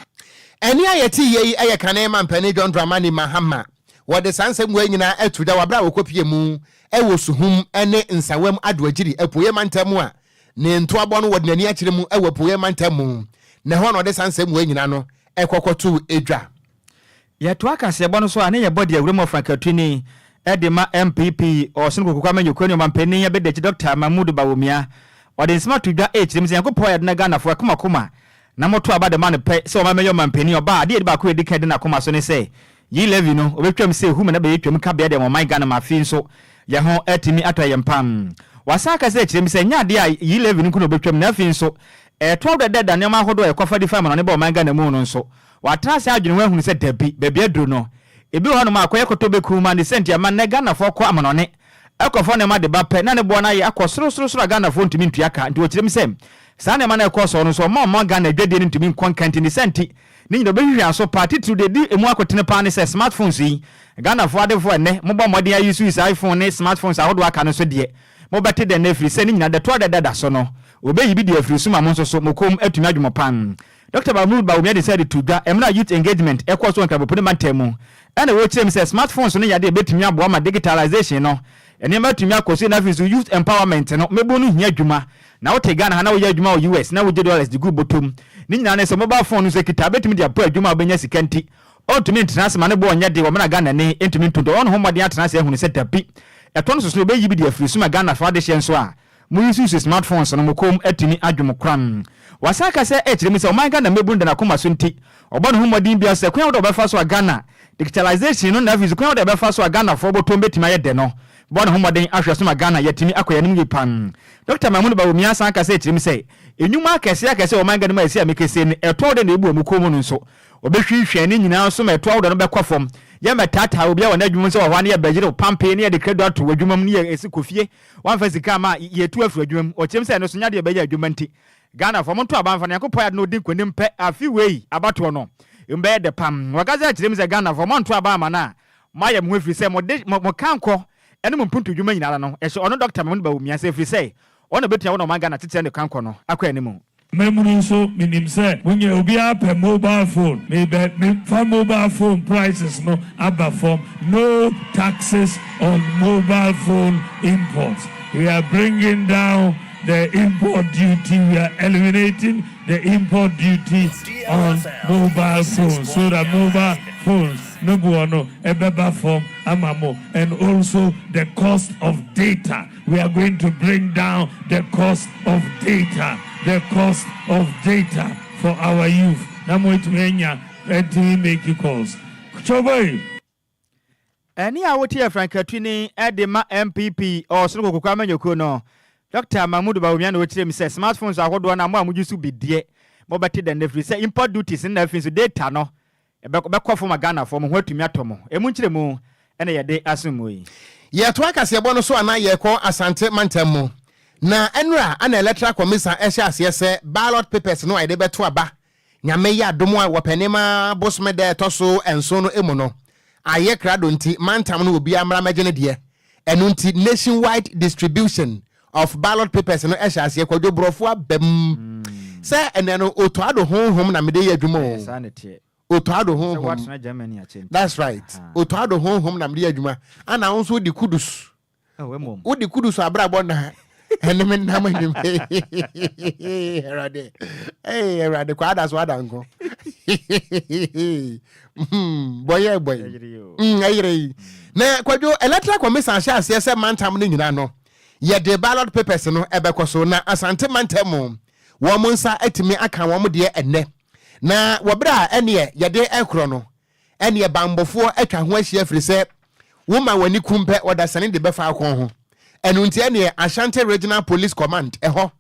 Ɛnne a yɛteeɛ yi yɛ kane mampanin John Dramani Mahama. Wɔde saa nsɛm wei nyinaa ato dwa wɔ berɛ a wɔkɔpie mu wɔ Suhum ne Nsawam Adoagyiri Apueeɛ Mantam a ne ntoabɔ no wɔde n'ani akyerɛ mu wɔ Apueeɛ Mantam mu, na ɛhɔ na ɔde saa nsɛm wei nyinaa no kɔkɔtoo dwa. Yɛtoa kaseɛbɔ no so a, ne yɛbɔ deɛ wuram ɔfrankatuni de ma NPP, Ɔsono Kokoku Amanyɔkuo ne Ɔmanpanin Abadiakyi Dɔkta Mahmood Bawumia. Ɔde nsɛm ato dwa rekyerɛ mu sɛ Nyankopɔn ayɛ ade na Ghanafoɔ akoma na moto aba de ma no pɛ sɛ ɔma mɛyɛ ɔmanpanin. Ɔba a, adeɛ a ɛdi baako a ɛdi kan di n'akoma so ne sɛ Yi levy no, obetwam sɛ ehu ma na bɛyɛ twam kabea de ama ɔman Ghana ma afei nso yɛn ho atumi atɔ yɛn pam. Wasan akasa akyerɛ mu sɛ ɛnyɛ adeɛ a yi levy no nko na obetwam na afei nso ɛtoa dɛdɛɛda nneɛma ahodoɔ a yɛkɔfa de fi amanɔne ba ɔman Ghana mu no nso. Watena ase adwene ho ahunu sɛ dabi, baabi aduru no, ebi wɔ hɔnom a akɔyɛ kɔtɔ bɛku ma ne sɛ nti ama nnɛ Ghanafoɔ kɔ amanɔne kɔfa nneɛma de ba pɛ na ne boɔ no ayɛ akɔ sorosorosoro a Ghanafoɔ ntumi ntua ka nti wɔkyerɛ mu sɛ saa nneɛma no a ɛkɔ soɔ no nso ɔma ɔman Ghana adwadie no ntumi nkɔ nka nti ne sɛ nti Ne nyinaa ɔbɛhwehwɛ aso paa. Titiriw deɛ ɛdi ɛmu akotene paa ne sɛ smart phones yi, Ghanafoɔ adefoɔ ɛnnɛ mobɔ mmɔden a use use iPhone ne smart phones ahodoɔ aka no nso deɛ, mobɛte dɛn ɛfiri sɛ ne nyinaa dɛtoa dɛdɛ da so no, wɔbɛyi bi de afiri so ma mo nso so mo kɔn mu atumi adwo mo pan. Dɔkta Mahmood Bawumia de nsa de too dwa mmerɛ a Youth Engagement ɛkɔɔ so wɔ Nkramopo ne mantam mu ɛna wɔkyerɛ mu sɛ smart phones no yɛ adeɛ a ɛbɛtumi aboa ma digitalization no nneɛma atumi akɔ so yie na afei nso youth empowerment no mmabunu no hia adwuma Na wote Ghana ha na woyɛ adwuma wɔ US na wogye dollars de gu bɔtɔ mu. Ne nyinaa ne sɛ mobile phone no nso kita a wobɛtumi de abɔ adwuma a wobɛnya sika nti. Ɔntumi ntena ase ma ne boɔ nyɛ den wɔ mmerɛ a Ghanani ntumi ntu ntɔ. Ɔwɔ ne ho mmɔden atena ase ahunu sɛ dabi, ɛtɔ no soso no ɔbɛyi bi de afiri so ma Ghanafoɔ adehyeɛ nso a moyusuusu smart phones no mo kɔn mu atumi adwo mo koraa. Wasan aka sɛ ɛkyerɛ mu sɛ ɔman Ghana mmabunu da n'akoma so nti ɔbɔ ne ho mmɔden biara sɛ kwan ahodoɔ a ɔbɛfa so a Ghana digitalization no na afei nso kwan ahodoɔ a ɛbɛfa so a Ghanafoɔ bɔtɔm bɛtumi ayɛ dɛ no bɔ ne ho mmɔden ahwɛ so ma Ghana yɛatumi akɔ yɛn anim yie paa. Dɔkta Mahmood Bawumia san ka sɛ ɛkyerɛ mu sɛ nnwuma akɛseɛ akɛseɛ wɔ ɔman Ghana mu a ɛsi a mekɛseɛ no ɛtɔ dɛ na ɛbu wɔn kɔn mu no nso Wɔbɛhwinhwɛn ne nyinaa nso ma ɛtoɔ ahodoɔ no bɛkɔ fam. Yɛmmɛtaataa obiara wɔ n'adwuma mu sɛ wɔ hɔ ara na yɛbɛyere wo pampee na yɛde krado ato w'adwuma mu na yɛsi kɔ fie. Woamfa sika amma a, yɛtu afiri w'adwuma mu. Ɔkyerɛm sɛ ɛno nso nyɛ adeɛ a ɛbɛyɛ adwuma nti. Ghanafoɔ, monto aba mfa no. Nyankopɔn ayɛ ade na ɔdi nkonim pɛ. Afe wei abatoɔ no, emu bɛyɛ dɛ pam. Wɔka sɛ kyerɛ mu sɛ Ghanafoɔ, moanto aba amma no a, moayɛ mo ho ɛfiri sɛ mode mo kankɔ ne mo mpuntu dwuma nyinaa ara no, ɛhyɛ ɔno Dɔkta Mahmoud Bawumia nsa ɛfiri sɛ ɔno na ɔbɛtumi awɔ na ɔman Ghana kyekyerɛ ne kankɔ no akɔ anim. Mmabunu nso menim sɛ mo nyɛ obiara pɛ mobile phone me bɛ me fa mobile phone prices no aba fam no taxes on mobile phone imports we are bringing down the import duty we are eliminating the import duty on mobile phones so that mobile phones no boɔ no ɛbɛba fam ama mo and also the cost of data We are going to bring down the cost of data, the cost of data for our youth. Na mo etumi anya etumi make calls. Choboy. Ɛnne a wote yɛ frankatuni de ma NPP Ɔsono Kokoku Amanyɔkuo no, Dɔkta Mahmood Bawumia na ɔkyerɛ mu sɛ smart phones ahodoɔ no a mo a mogye so bi deɛ mobɛte dɛn ɛfiri sɛ import duties no na afei nso data no Ɛbɛkɔ fam ma Ghanafoɔ, mo ho atumi atɔ mo. Ɛmu nkyerɛmu na yɛde asom mo yi. Yɛtoa kaseɛbɔ no so anaa yɛrekɔ Asante mantam mu. Na ɛnora ana Electoral Commission hyɛ aseɛ sɛ ballot papers no a yɛde bɛto aba Nyame yɛ adom a wɔ Pɛnema bosome da a ɛtɔ so nson no mu no ayɛ krado nti mantam no obiara mmra mmɛgye ne deɛ. Ɛno nti nationwide distribution of ballot papers no hyɛ aseɛ. Kwadwo borɔfo aba mu sɛ ɛnɛ no Otto-Addo honhom na mede yɛ adwuma o. Otto-Addo honhom. That's right. Otto-Addo honhom na mede yɛ adwuma. Ana wo nso wode kudus. Wode kudus abrabɔ na ɛne me nam anim. Awurade. Hey, Awurade kwa ada so ada nko. Bɔyɛ bɔyɛ. Ɛyere yi. Na Kwadwo Electoral Commission ahyɛ aseɛ sɛ mantam no nyinaa no Yɛde ballot papers no bɛkɔ so na Asante mantam mu wɔn nsa atumi aka wɔn deɛ ɛnnɛ. Na wɔ berɛ a ɛneɛ yɛde rekorɔ no, ɛneɛ banbɔfoɔ atwa ho ahyia firi sɛ woma w'ani kum pɛ ɔdasani de bɛfa wo kɔn ho. Ɛno nti ɛneɛ Ashanti Regional Police Command ɛhɔ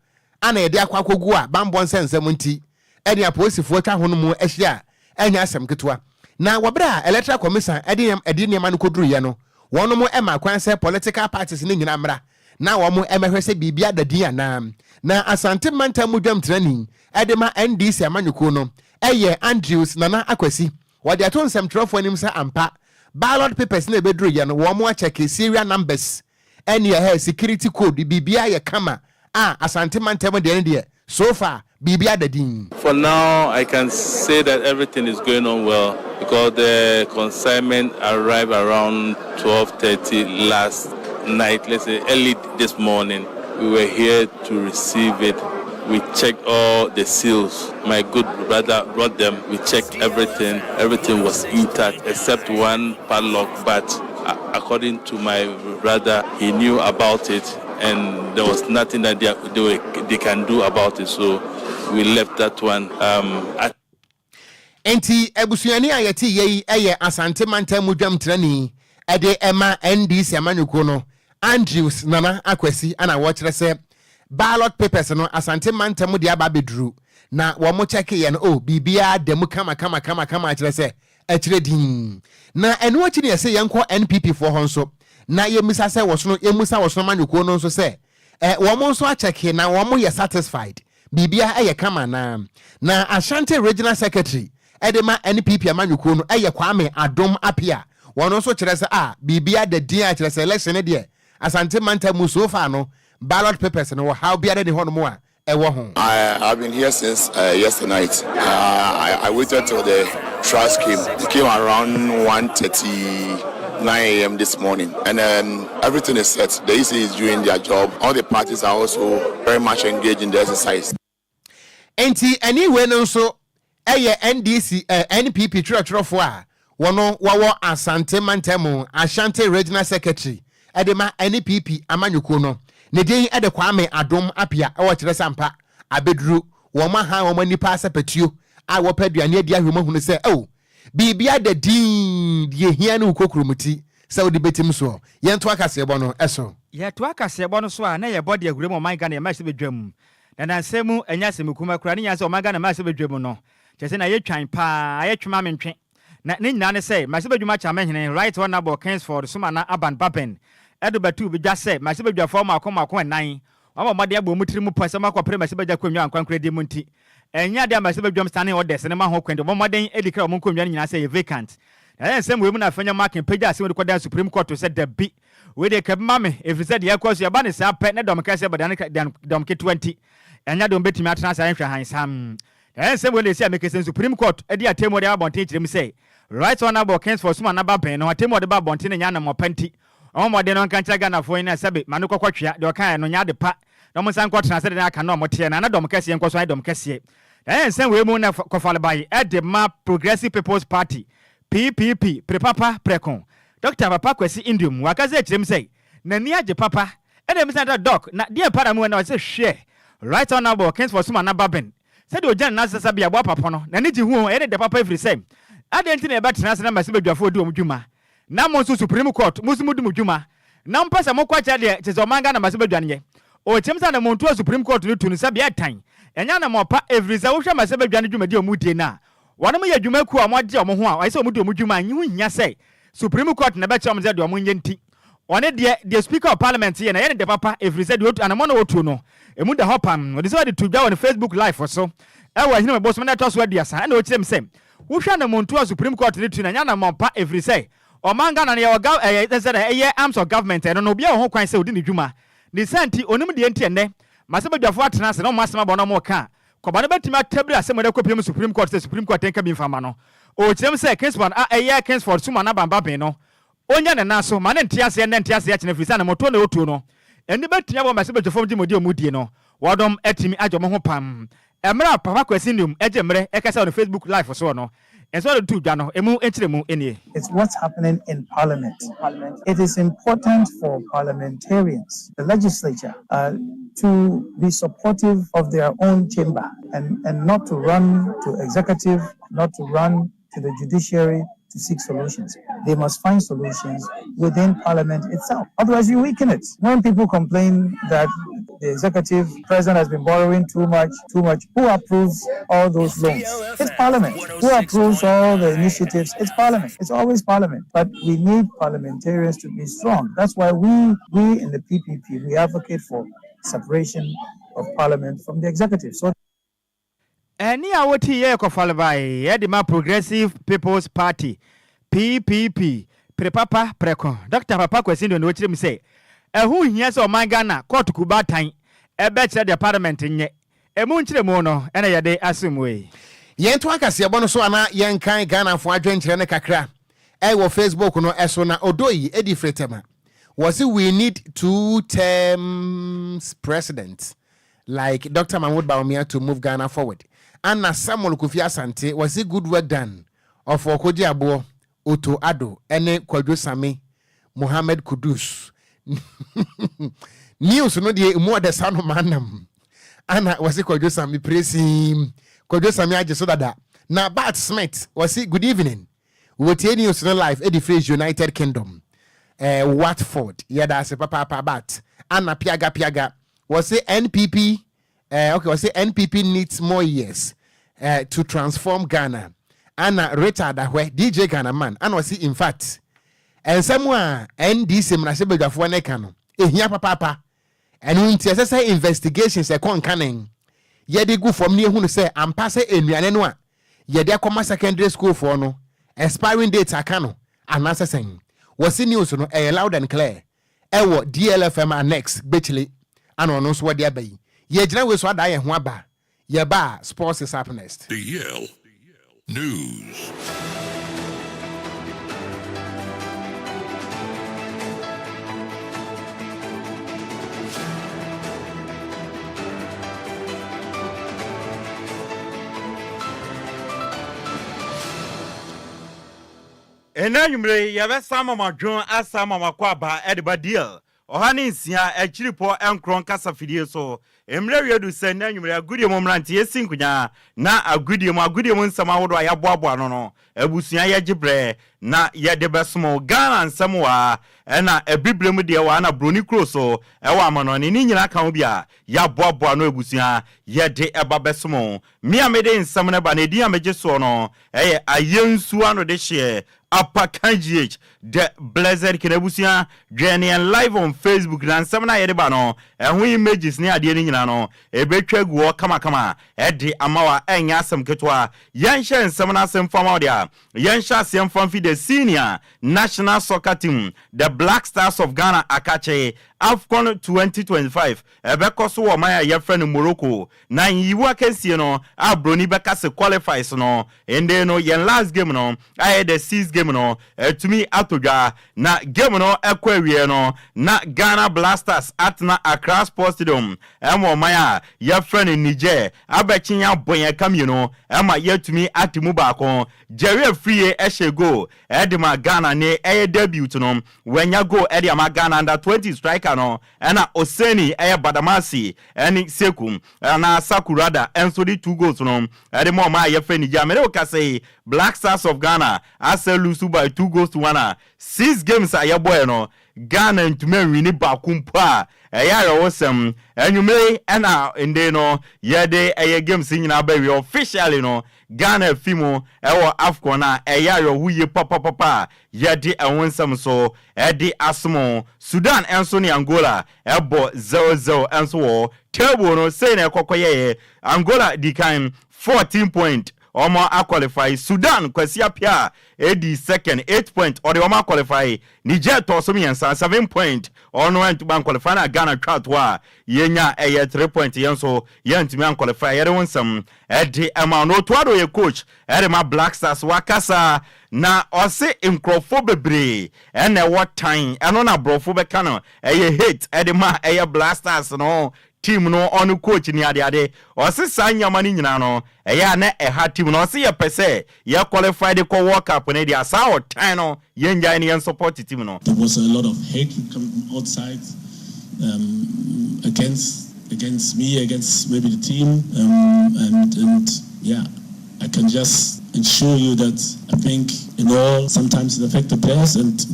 ana yɛde akɔ akɔgu a banbɔ nsɛnsɛm nti ɛne apolisifoɔ atwa ho no mu ahyia a ɛnyɛ asɛm ketewa. Na wɔ berɛ a Electoral Commission de de nneɛma no kɔduruiɛ no, wɔnom maa kwan sɛ political parties no nyinaa mmra na wɔn mmɛhwɛ sɛ biribi ada din anaa. Na Asante mantam mu dwamtenani de ma NDC amanyɔkuo no yɛ Andrews Nana Akwasi. Wɔde ato nsɛmtwerɛfoɔ anim sɛ ampa ballot papers no a ɛbɛduruiɛ no wɔn akyɛke serial numbers Ɛneɛ hɛ security code biribiara yɛ kama a Asante mantam deɛ no deɛ so far biribiara da din. For now I can say that everything is going on well because the consignment arrived around 12:30 last night, let's say early this morning we were here to receive it, we checked all the seals, my good brother brought them, we checked everything, everything was intact except one padlock but according to my brother he knew about it and there was nothing that they, they, were, they can do about it so we left that one um, at Enti abusuani a yɛte yɛ yi yɛ Asante mantam mu dwamtenani de ma NDC amanyɔkuo no, Andrews Nana Akwasi na wɔkyerɛ sɛ ballot papers no Asante mantam de aba abɛduru na wɔn kyɛkeeɛ no oh biribiara da mu kama kama kama kama kyerɛ sɛ Ɛkyerɛ dinn. Na ɛno akyi no yɛse yɛnkɔ NPP foɔ hɔ nso na yɛmmisa sɛ wɔsono yɛmmusa wɔsono amanyɔkuo no nso sɛ ɛ wɔn nso akyɛke na wɔn yɛ satisfied biribiara ɛyɛ kama anaa. Na Ashanti Regional Secretary ɛde ma NPP amanyɔkuo no ɛyɛ Kwame Adom Appiah wɔn nso kyerɛ sɛ a biribiara da din a kyerɛ sɛ election no deɛ Asante mantam mu so far no ballot papers no ɔhaw biara nni hɔnom a ɛwɔ ho. I have been here since uh, yesterday night. Uh, I, I waited till the trucks came. It came around 1:39 a.m. this morning, and um, everything is set. The EC is doing their job. All the parties are also very much engaged in the exercise. Enti ɛne wei no nso yɛ NDC eh, NPP twerɛtwerɛfoɔ a wɔno wɔwɔ Asante mantam Ashanti Regional Secretary de ma NPP amanyɔkuo no. Ne din de Kwame Adom Appiah wɔ kyerɛ sɛ ampa abɛduru wɔn ahan wɔn ani paa sɛ patuo a wɔpɛ aduane adi ahwɛ mu ahunu sɛ oh biribi ada dinn deɛ ɛhia ne wo kokuromoti sɛ wode bɛtim soɔ. Yɛntoa kaseɛbɔ no so. Yɛtoa kaseɛbɔ no so a, na yɛbɔ de awura mu ɔman Ghana yɛn mmarahyɛbadwam. Na nnansa mu, ɛnyɛ asɛm kumaa koraa, ne nyinaa sɛ ɔman Ghana mmarahyɛbadwam no, kyerɛ sɛ na yɛtwan paa, ayɛ twe ma mentwe. Na ne nyinaa ne sɛ, mmarahyɛbadwam Akyamehene, Right Honourable Kingsford Sumana Aban Baben, de bɛtoo dwa sɛ mmarahyɛbadwafoɔ mmaako mmaako nnan, wɔabɔ mmɔden abɔ wɔn tiri mu pɔ sɛ wɔakɔpere mmarahyɛbadwa akonnwa a ankorankorɛ mu nti, ɛnyɛ adeɛ a mmarahyɛbadwam standing orders no ma ho kwan nti wɔbɔ mmɔden di kra wɔn nkonnwa no nyinaa sɛ ɛyɛ vacant. Na ɛyɛ nsɛm wei mu na Afenyo Markin pagyaa asɛm yi de kɔdaa Supreme Court sɛ dabi, wei deɛ ka bi ma me, ɛfiri sɛ deɛ ɛrekɔ so yi, ɛba no saa pɛ na dɔm kɛseɛ bɛdane dɔm ketewa nti, ɛnyɛ adeɛ a wɔbɛtumi atena ase ayɛ nhwɛhansa. Na ɛyɛ nsɛm wei na ɛsi a mekese no Supreme Court de atemmuo de aba abɔnten kyerɛ mu sɛ Right Honourable Kingsford Sumana Baben no atemmuo a ɔde ba abɔnten no nyɛ anammɔn pa nti ɔmmɔ mmɔden na ɔnka nkyerɛ Ghanafoɔ yi na sɛbe ma no kɔkɔ twea deɛ ɔkaeɛ no nyɛ ade pa na wɔn nsan nkɔtena sɛdeɛ na aka no a wɔteɛ no a na dɔm kɛseɛ nkɔ so ayɛ dɔm kɛseɛ. Na ɛyɛ nsɛm wei mu na Kɔfalebae de ma Progressive People's Party, PPP, pere papa prɛko. Dɔkta Papa Kwasi Nduom wakasa akyerɛ mu sɛ n'ani agye papa ɛna mmisa no sɛ Doc na deɛn pa na mu ɛna ɔse hwɛ Right Honourable Kingsford Sumana Baben Sɛdeɛ ɔgyina ne nan ase sɛ sɛbea boa papo no, n'ani gye ho, ɛyɛ no dɛ papa ɛfiri sɛ, adɛn nti na yɛbɛtena ase na mmarahyɛbadwafoɔ redi wɔn dwuma, na mo nso Supreme Court, mo nso modi mo dwuma, na mopɛ sɛ mokɔ kyerɛ deɛ kyerɛ sɛ ɔman Ghana mmarahyɛbadwa no nyɛ? Ɔkyerɛm sɛ anammɔntuo a Supreme Court no tu no sɛbea ɛtan, ɛnyɛ anammɔn pa, ɛfiri sɛ wohwɛ mmarahyɛbadwa no dwumadie a wɔdie no a, wɔnom yɛ adwumakuo a wɔagye wɔn ho a ɛsɛ sɛ wɔdi wɔn dwuma a ɛho nhia sɛ Supreme Court na ɛbɛkyerɛ wɔn sɛ deɛ wɔnyɛ nti. Ɔne deɛ, deɛ Speaker of Parliament yɛ no, ɛyɛ no dɛ papa, ɛfiri sɛ deɛ ɔtu, anammɔn a ɔtuo no, ɛmu da hɔ pam. Ɔde sɛ ɔde too dwa wɔ ne Facebook Live so wɔ Ahinime bosome no a ɛtɔ so aduasa, ɛna ɔkyerɛ mu sɛ, wohwɛ anammɔntuo a Supreme Court no tu no, ɛnyɛ anammɔn pa, ɛfiri sɛ ɔman Ghana no yɛwɔ gov, ɛyɛ, sɛ sɛ ɛyɛ arms of government, ɛno no obiara wɔ ho kwan sɛ ɔdi ne dwuma. Ne saa nti, ɔnim deɛ nti ɛnnɛ mmarahyɛbadwafoɔ atena ase na wɔn asɛm abɔ na wɔreka a, Kɔba no bɛtumi atabiri asɛm a ɛde akɔpiem Supreme Court sɛ Supreme Court nka bi mfa mma no. Ɔrekyerɛ mu sɛ Kingsford a ɛyɛ Kingsford Sumah n'abanba ben no, ɔnnya ne nan so ma ne nte aseɛ nnɛ nte aseɛ kyena ɛfiri sɛ anammɔntuo na ɔretuo no ani bɛtumi abɔ mmarahyɛbadwafo dwumadi a wɔredie no. Wɔnom atumi agye wɔn ho pam. Mmerɛ a Papa Kwasi Nduom gye mmerɛ kasa wɔ ne Facebook Live soɔ no, nsɛm a ɔde too dwa no, ɛmu nkyerɛmu nie. It's what's happening in parliament. It is important for parliamentarians, the legislature, uh, to be supportive of their own chamber and, and not to run to executive, not to run to the judiciary to seek solutions. They must find solutions within parliament itself. Otherwise, you weaken it. When people complain that the executive president has been borrowing too much, too much, who approves all those loans? It's parliament. Who approves all the initiatives? It's parliament. It's always parliament. But we need parliamentarians to be strong. That's why we, we in the PPP, we advocate for separation of parliament from the executive. So Ɛnne a wotii yɛ kɔfɔlebae de ma Progressive People's Party, PPP, Pere Papa Prɛko, Dɔkta Papa Kwasi Nduah na ɔkyerɛ mu sɛ ɛho nhia sɛ ɔman Ghana kɔɔto kubaatan bɛkyerɛ deɛ parliament nyɛ. Ɛmu nkyerɛmu no na yɛde asom wo yi. Yɛntoa kaseɛbɔ no so anaa yɛnkan Ghanafoɔ adwenkyerɛ no kakra ɛwɔ Facebook no so na Odoi di firi Tema. Wɔse we need 2 terms president like Doctor Mahmoud Bawumia to move Ghana forward. Anna Samuel Kofi Asante wɔse good work done of Ɔkogye Aboɔ, Otto Addo ɛne Kwadwo Same Mohammed Kudus. News no deɛ emu ɔdɛ sa no manam. Anna wɔse Kwadwo Same presim. Kwadwo Same agye so dada. Na Bart Smith wɔse good evening. Wɔtie news no live ɛde firi United Kingdom. Eh, Watford. Yɛda ase papaapa Bart. Anna Piaga Piaga wɔse NPP eh, okay, wɔse NPP needs more years eh, to transform Ghana. Anna Richard Ahwɛ, DJ Ghana man, ana ɔse in fact, nsɛm a NDC mmarahyɛbadwafoɔ no ka no, ɛhia papaapa. Ɛno nti ɛsɛ sɛ investigations ɛkɔ nkanen yɛde gu fam ne yɛhunu sɛ ampa sɛ nnuane no a yɛde akɔma secondary school foɔ no expiring date aka no anaasɛ sɛn. Wɔse news no ɛyɛ loud and clear ɛwɔ DLFM Annex Gbekyile ana ɔno nso wɔde aba yi. Yɛgyina wei so adaa yɛn ho aba yɛba a sports is up next. DL News. Ɛnnɛ anwummere yi, yɛbɛsan ama mo adwon asan ama mo akwaaba de ba DL 106.9 kasafidie so. Mmerɛ wie du sɛ nnɛ anwummere agodie mu mmeranteɛ yɛsi nkonyaa na agodie mu agodie mu nsɛm ahodoɔ a yɛaboaboa ano no abusua yɛgye berɛ na yɛde bɛsom wo. Ghana nsɛm wɔ ha ɛna abibire mu deɛ wɔ ha na broni kuro so ɛwɔ amanɔne ne nyinaa ka ho bi a yɛaboaboa ano abusua yɛde ɛba bɛsom wo. Me a mede nsɛm no ba no edin a megye soɔ no ɛyɛ Ayensu ano dehyeɛ Apakan GH The Blessed King abusua dwɛn yɛn live on Facebook na nsɛm no a yɛde ba no ɛho images ne adeɛ no nyinaa no ɛbɛtwa agu hɔ kamakama ɛde ama wo a ɛnyɛ asɛm ketewa. Yɛnhyɛ nsɛm no ase mfa ma wo deɛ a yɛnhyɛ aseɛ mfa mfi the senior national soccer team the Black Stars of Ghana akakye AFCON 2025 ɛbɛkɔ so wɔ ɔman a yɛfrɛ no Morocco na nyiwu akansie no a broni bɛka se qualifies no Ende no yɛn last game no a ɛyɛ the sixth game no atumi atɔ dwa na game no ɛkɔ awieɛ no na Ghana Blasters atena Accra Sports Stadium ɛma ɔman a yɛfrɛ no Niger abɛkye yɛn abɔ yɛn ka mmienu ɛma yɛatumi ate mu baako. Jerry Afriyie ɛhyɛ goal ɛde ma Ghana ne ɛyɛ debut no wanya goal ɛde ama Ghana under 20 striker no ɛna Oseni ɛyɛ Badamasi ɛne Seku anaa Sakurada nso de two goals no ɛde ma ɔman a yɛfrɛ Niger. Mene wo kasa yi, Black Stars of Ghana asɛ lose by 2 goals to 1 a six games a yɛbɔɛ no Ghana ntumi anwini baako mpo a ɛyɛ awerɛhosɛm. Anwummere ɛna nde no yɛde ɛyɛ games nyinaa ba wie officially no Ghana fi mu ɛwɔ AFCON a ɛyɛ awerɛho yie papapapa a yɛde ɛho nsɛm so ɛde asom. Sudan nso ne Angola ɛbɔ 0-0 nso wɔ table no sei na ɛkɔkɔ yɛyɛ Angola di kan 14 point, ɔmo aqualify. Sudan Kwasi Apia edi second, 8 point, ɔde ɔmo aqualify. Niger tɔ so mmiɛnsa, 7 point, ɔno ntoma nqualify, na Ghana twa to a yɛnya ɛyɛ 3 point, yɛn nso yɛntumi anqualify. Yɛde ho nsɛm ɛde ɛma no. Otto Addo yɛ coach ɛde ma Black Stars wakasa na ɔse nkurɔfoɔ bebree ɛna ɛwɔ tan ɛno na aborɔfo bɛka no ɛyɛ hate ɛde ma ɛyɛ Black Stars no team no, ɔno coach ni adeade. Ɔse saa nneɛma no nyinaa no ɛyɛ a na ɛha team no. Ɔse yɛpɛ sɛ yɛ qualify de kɔ World Cup no deɛ saa ɔtan no yɛngyae no, yɛn support team no. There was a lot of hatred coming from outside against me, against maybe the team, and yeah, I can just ensure you that I think in all sometimes it affects the players, and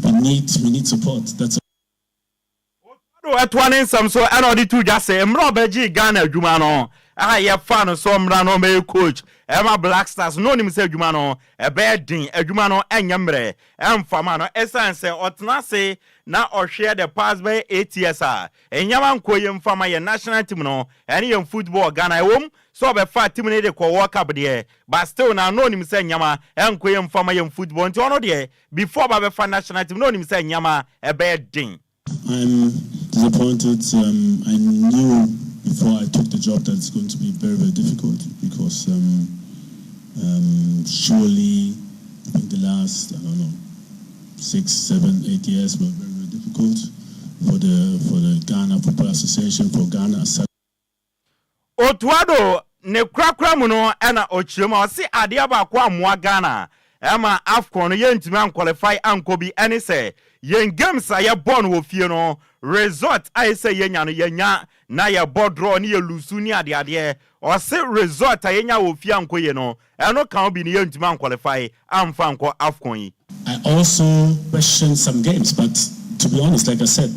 we need support. That's Ɛtoa ne nsɛm so ɛna ɔde to dwa sɛ mmerɛ ɔbɛgye Ghana adwuma no a yɛfa no sɛ ɔmmra no ɔmɛyɛ coach ɛma Black Stars na onim sɛ adwuma no ɛbɛyɛ den, adwuma no ɛnyɛ mmerɛ ɛmfama no, ɛsiane sɛ ɔtena ase na ɔhwɛ the past bɛyɛ 8 years a ɛnyɛma nkɔ yɛ mfama yɛ national team no ɛne yɛn football Ghana. Ɛwom sɛ ɔbɛfa team no de kɔ World Cup deɛ, but still na na onim sɛ nyama ɛnkɔ yɛ mfama yɛn football, nti ɔno deɛ before ɔba bɛfa national team na onim sɛ nyama ɛbɛyɛ den. I'm disappointed. I knew before I took the job that it's going to be very, very difficult because surely I think the last, I don't know, 6, 7, 8 years were very, very difficult for the Ghana Football Association, for Ghana as such. Otto Addo ne korakora mu no ɛna ɔkyerɛ mu a ɔse adeɛ baako amoa Ghana ɛma AFCON no yɛntumi anqualify ankɔ bi ɛne sɛ yɛn games a yɛbɔ no wɔ fie no result a yɛsɛ yɛnya no yɛnya na yɛbɔ draw ne yɛ lose ne adeadeɛ. Ɔse result a yɛnya wɔ fie ankɔ yie no ɛno ka ho bi ne yɛntumi anqualify amfa nkɔ AFCON yi. I also questioned some games, but to be honest, like I said,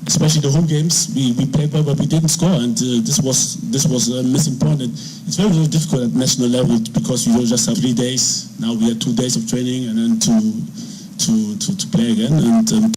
especially the home games, we played well, but we didn't score, and this was a missing point. And it's very, very difficult at national level because you just have 3 days. Now we had 2 days of training, and then to play again. And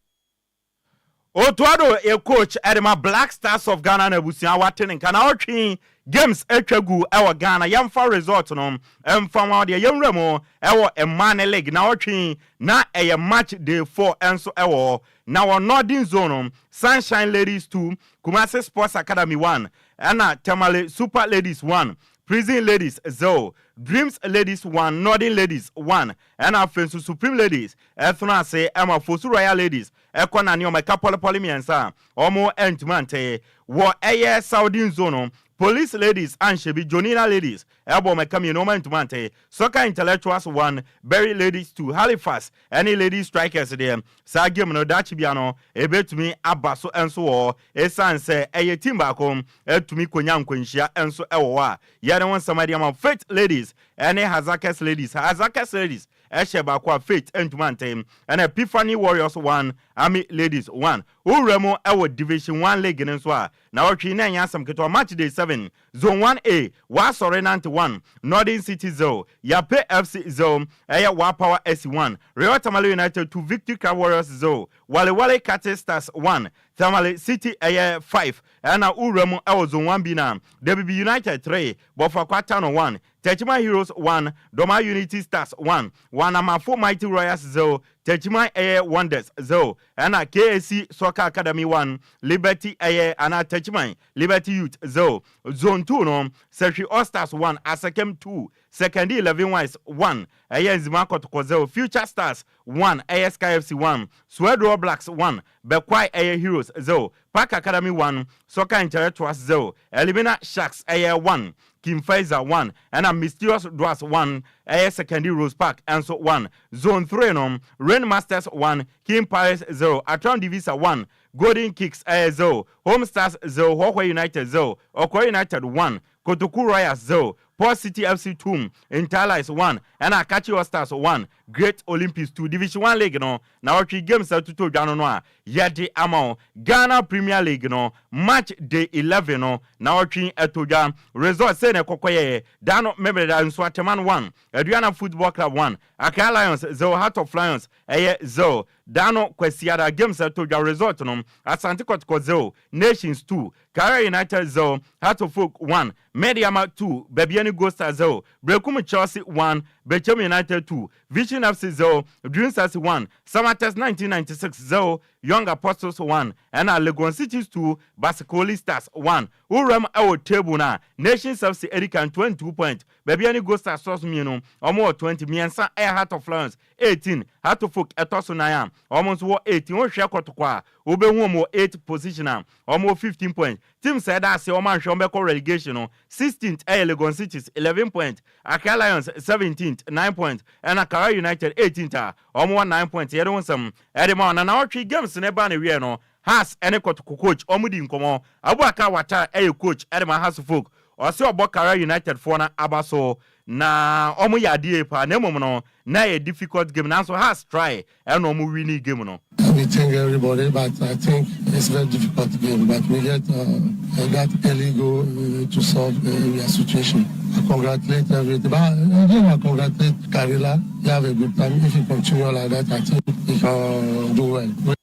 Otto Addo yɛ coach ɛde ma Black Stars of Ghana na abusua wate ne nka na ɔtwe games atwa gu ɛwɔ Ghana. Yɛmfa result no ɛmfa wɔn deɛ yɛnwura mu ɛwɔ mmaa ne league na ɔtwe na ɛyɛ match day 4 ɛnso ɛwɔ na wɔ Northern Zone no, Sunshine Ladies 2, Kumasi Sports Academy 1, ɛna Tamale Super Ladies 1, Prison Ladies 0, Dreams Ladies 1, Northern Ladies 1, ɛna afei nso Supreme Ladies ɛtena ase ɛma Fosu Royal Ladies ɛkɔ na nneɛma ɛka pɔlepɔle mmiɛnsa a wɔn ntoma ntɛɛ. Wɔ ɛyɛ Southern Zone no, Police Ladies anhyɛ bi, Jonina Ladies ɛbɔ wɔn ɛka mmienu, wɔn antumi ante. Soccer Intellectuals 1, Berry Ladies 2. Halifax ɛne Ladies Strikers deɛ, saa game no daakye bia no ɛbɛtumi aba so nso wɔ hɔ, ɛsiane sɛ ɛyɛ team baako ɛtumi konya nkwanhyia nso ɛwɔ hɔ a yɛde ho nsɛm ɛde ama. Faith Ladies ɛne Hasaacas Ladies, Hasaacas Ladies ɛhyɛ baako a Faith ntumi ante. Ɛna Epiphany Warriors 1, Army Ladies 1. Wowura mu ɛwɔ Division 1 League no nso a, na wɔtwe na ɛnyɛ asɛm ketewa. Match day 7, Zone 1A, Wasɔre 91, Northern City 0, Yape FC 0, ɛyɛ Wa Power SC 1, Real Tamale United 2, Victory Club Warriors 0, Wale Wale Kate Stars 1, Tamale City ɛyɛ 5. Ɛna wowura mu ɛwɔ Zone 1B na WB United 3, Bɔfakwa Tano 1, Techiman Heroes 1, Doma Unity Stars 1, Wanamafo Mighty Royals 0, Techiman ɛyɛ Wonders 0. Ɛna KAC Soccer Academy 1, Liberty ɛyɛ ana Techiman Liberty Youth 0. Zone 2 no, Sefwi All Stars 1, Asekem 2, Sekondi 11 Wise 1, ɛyɛ Nzima Kɔtɔkɔ 0, Future Stars 1, ɛyɛ Sky FC 1, Swedru Blacks 1, Bekwai ɛyɛ Heroes 0, Park Academy 1, Soccer Intellectuals 0, Elimina Sharks ɛyɛ 1, Kim Faisal 1, ɛna Mysterious Dwarfs 1, ɛyɛ Sekondi Rose Park ɛnso 1. Zone 3 no, Rain Masters 1, King Paris 0, Atram Divisa 1, Golden Kicks ɛyɛ 0, Home Stars 0, Hohoe United 0, Okwa United 1, Kotoku Royals 0, Port City FC 2, Interlies 1, ɛna Akachi All Stars 1, Great Olympics 2. Division 1 League no na wɔtwe games atuto dwa no a yɛde ama wo. Ghana Premier League no, match day 11 no na wɔtwe ɛto dwa, result sɛ na ɛkɔkɔ yɛ da no mɛmɛda nso: Ateman 1, Aduana Football Club 1, Accra Lions 0, Heart of Lions ɛyɛ 0. Da no Kwasiada games ɛto dwa, result no: Asante Kɔtɔkɔ 0, Nations 2, Karela United 0, Hearts of Oak 1, Medeama 2, Bibiani Gold Stars 0, Berekum Chelsea 1, Bechem United 2, Vision FC 0, Dreams FC 1, Samartex 1996 0, Young Apostles 1, ɛna Legon Cities 2, Basicoli Stars 1. Wuram ɛwɔ table na Nations FC edikan 22 point, Bibiani Gold Stars sɔs mmienu, ɔmo wɔ 20, mmiɛnsa ɛyɛ Heart of Lions 18, Hearts of Oak ɛtɔ so nan a ɔmo nso wɔ 18. Wohwɛ Kɔtɔkɔ a, wobɛhu ɔmo wɔ 8 position a ɔmo wɔ 15 point. Team sɛ ɛda ase ɔmo ahwɛ ɔmo bɛkɔ relegation no, 16th ɛyɛ Legon Cities, 11 point, Accra Lions 17th, 9 point, ɛna Karela United 18th a ɔmo wɔ 9 point. Yɛde ho nsɛm ɛde ma ɔna na ɔtwe games ne ba ne wie no, Hearts ɛne Kɔtɔkɔ coach ɔmo di nkɔmɔ. Abubakar Wata ɛyɛ coach ɛde ma Hearts folk, ɔsɛ ɔbɔ Karela United foɔ no aba so na ɔmo yɛ adeɛ paa, na mmom no na yɛ difficult game, nanso Hearts try ɛna ɔmo win game no. We thank everybody, but I think it's a very difficult game. But we get that early goal to solve the situation. I congratulate everybody. But again, I congratulate Karela. He have a good time. If he continue like that, I think he can do well.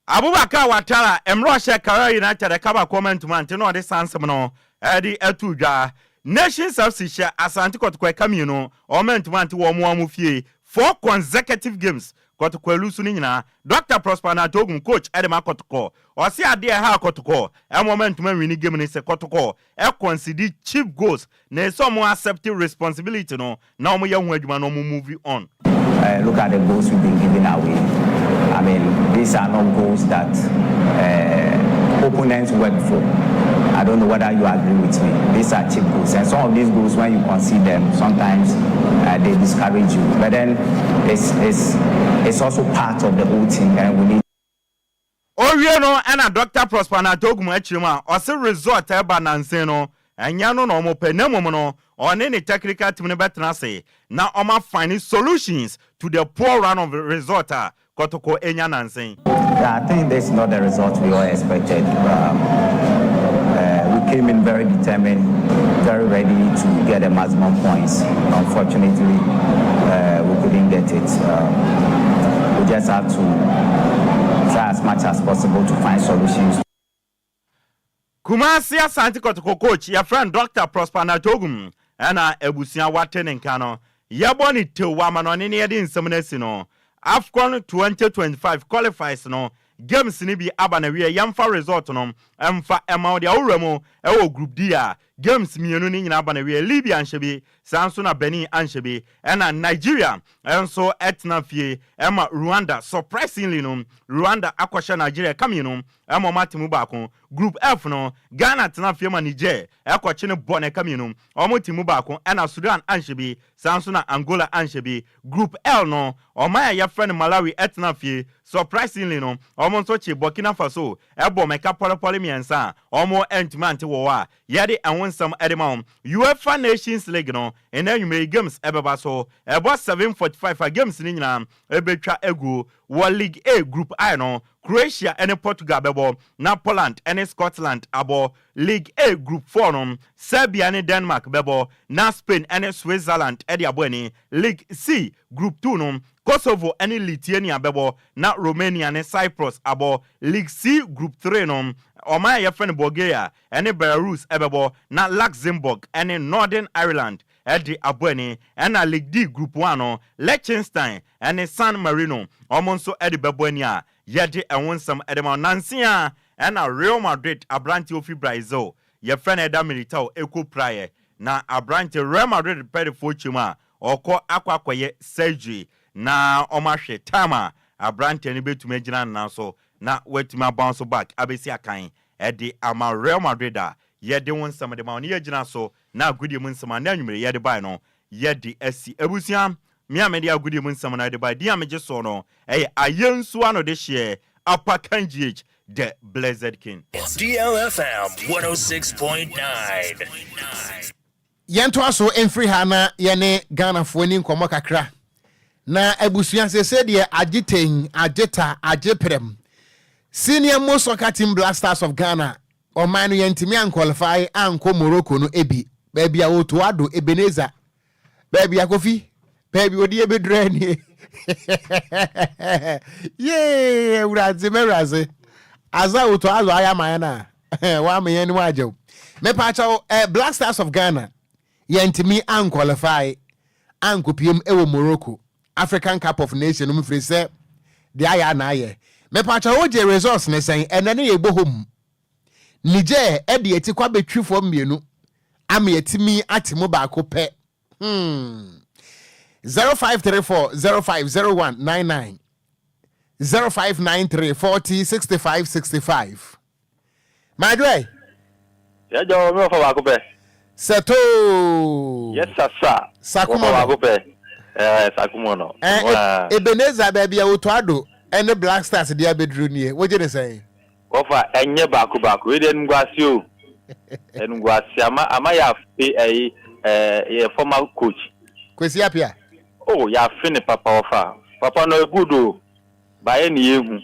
Abubakar Watara, mmerɛ ɔhyɛ Karela United ɛka baako ɔma ntoma nti na ɔde sansɛm no ɛde ɛto dwa. Nations FC hyɛ Asante Kɔtɔkɔ ɛka mmienu, ɔma ntoma nti wɔn mo fie. Four consecutive games Kɔtɔkɔ e lose no nyinaa. Dr Prosper Narteh Ogum, coach ɛde ma Kɔtɔkɔ, ɔsi adeɛ ɛha Kɔtɔkɔ ɛmo ɔma ntoma win game ne sɛ Kɔtɔkɔ ɛ concede cheap goals, na ɛsɛ ɔmo accept responsibility no na ɔmo yɛ ho adwuma na ɔmo move on. Look at the goals we've been giving away. I mean, these are not goals that opponents work for. I don't know whether you agree with me. These are cheap goals. And some of these goals, when you concede them, sometimes they discourage you. But then it's also part of the whole thing, and we need Owie no, ɛna Dr Prosper Narteh Ogum akyerɛ mu a ɔse result ɛba nansen no ɛnya no na ɔmo pɛ, na mmom no ɔne ne technical team no bɛtena ase na ɔma find solutions to the poor run of result a Kɔtɔkɔ enya nansen. Yeah, I think this is not the result we all expected. We came in very determined, very ready to get the maximum points. Unfortunately, we couldn't get it. We just have to try as much as possible to find solutions. Kumasi Asante Kɔtɔkɔ coach yɛfrɛ no Dr Prosper Narteh Ogum, ɛna abusua wate ne nka no yɛbɔ ne tew wɔ amanɔne ne yɛde nsɛm no asi no. AFCON 2025 qualifiers no, games ni bi aba na wie, yɛmfa result no ɛmfa ɛma wo deɛ awowura mu ɛwɔ Group D a Games mmienu no nyinaa aba n'awieɛ. Libya anhyɛ bi, saa nso na Benin anhyɛ bi. Ɛna Nigeria nso tena fie ma Rwanda. Surprisingly no, Rwanda akɔhyɛ Nigeria ɛka mmienu ma wɔn ate mu baako. Group F no, Ghana tena fie ma Niger kɔkye no bɔ no ɛka mmienu, wɔn te mu baako. Ɛna Sudan anhyɛ bi, saa nso na Angola anhyɛ bi. Group L no, ɔman a yɛfrɛ no Malawi tena fie. Surprisingly no, wɔn nso kye Burkina Faso bɔ mɛka pɔlepɔle mmiɛnsa a wɔn antumi ante wɔ hɔ a yɛde ɛho nsɛm de ma wɔn. Uefa Nations League no, nnɛ anwummerɛ yi games bɛba so. Ɛbɔ 7:45 a games no nyinaa bɛtwa agu. Wɔ League A Group I no, Croatia ne Portugal bɛbɔ na Poland ne Scotland abɔ. League A Group 4 no, Serbia ne Denmark bɛbɔ na Spain ne Switzerland de abɔ ani. League C Group 2 no, Kosovo ne Lithuania bɛbɔ na Romania ne Cyprus abɔ. League C Group 3 no, ɔman a yɛfrɛ no Bulgaria ne Belarus bɛbɔ na Luxembourg ne Northern Ireland de abɔ ani. Ɛna League D Group 1 no, Liechtenstein ne San Marino wɔn nso de bɛbɔ ani a yɛde ɛho nsɛm de ma wo. Nanse ara ɛna Real Madrid aberanteɛ a ɔfiri Brazil yɛfrɛ no Eder Militao ɛkɔ piraeɛ. Na aberanteɛ Real Madrid pɛdefoɔ kyɛm a ɔkɔ akɔ akɔyɛ surgery na wɔahwɛ time a aberanteɛ no bɛtumi agyina ne nan so na watumi abounce back abɛsi akan de ama Real Madrid a yɛde wo nsɛm de ma wo no yɛgyina so na agodie mu nsɛm a na anwummere yɛde bae no yɛde asi. Abusua, me a mede agodie mu nsɛm no de bae, din a megye soɔ no yɛ Ayensu Ano Dehyeɛ Apakan GH, The Blessed King. DLFM 106.9. Yɛntoa so mfiri ha na yɛne Ghanafoɔ ni nkɔmmɔ kakra. Na abusua sese deɛ agye ten, agye ta, agye prɛm. Senior most soccer team Black Stars of Ghana, ɔman no yɛntumi anqualify ankɔ Morocco no ebi. Baabi a Otto Addo, Ebenezer, baabi a Kofi, baabi odi ebeduru anie. Yee, awuradze, mɛwuradze. Adze a Otto Addo ayɛ ama yɛn a, wama yɛn anim agye o. Mepaakyɛw, eh, Black Stars of Ghana, yɛntumi anqualify ankɔpiem wɔ Morocco African Cup of Nations no mu firi sɛ deɛ ayɛ a na ayɛ. Mepaakyɛw, wogye results ne sɛn? Ɛnɛ ne yɛbɔ home. Niger de ati kɔ abɛtwi fam mmienu ama yɛatumi ate mu baako pɛ. Hmm. 0534 050199 0593 40 65 65. Madwoɛ. Yɛgya wɔ me wɔfa baako pɛ. Sɛtoo. Yes sasa. Sakumono. Wɔfa baako pɛ. Ɛɛ Sakumono. Ɛɛ Ebenezer baabi a Otto Addo ɛne Black Stars de abɛduru nie. Wogye ne sɛn? Wɔfa ɛnyɛ baako baako. Wei deɛ animguase o. Animguase ama ama yɛafe ɛyi ɛɛ yɛ former coach. Kwesi Appiah. Oh yɛafe ne papa wɔfa. Papa no good o. Ba yɛ ne yɛhu.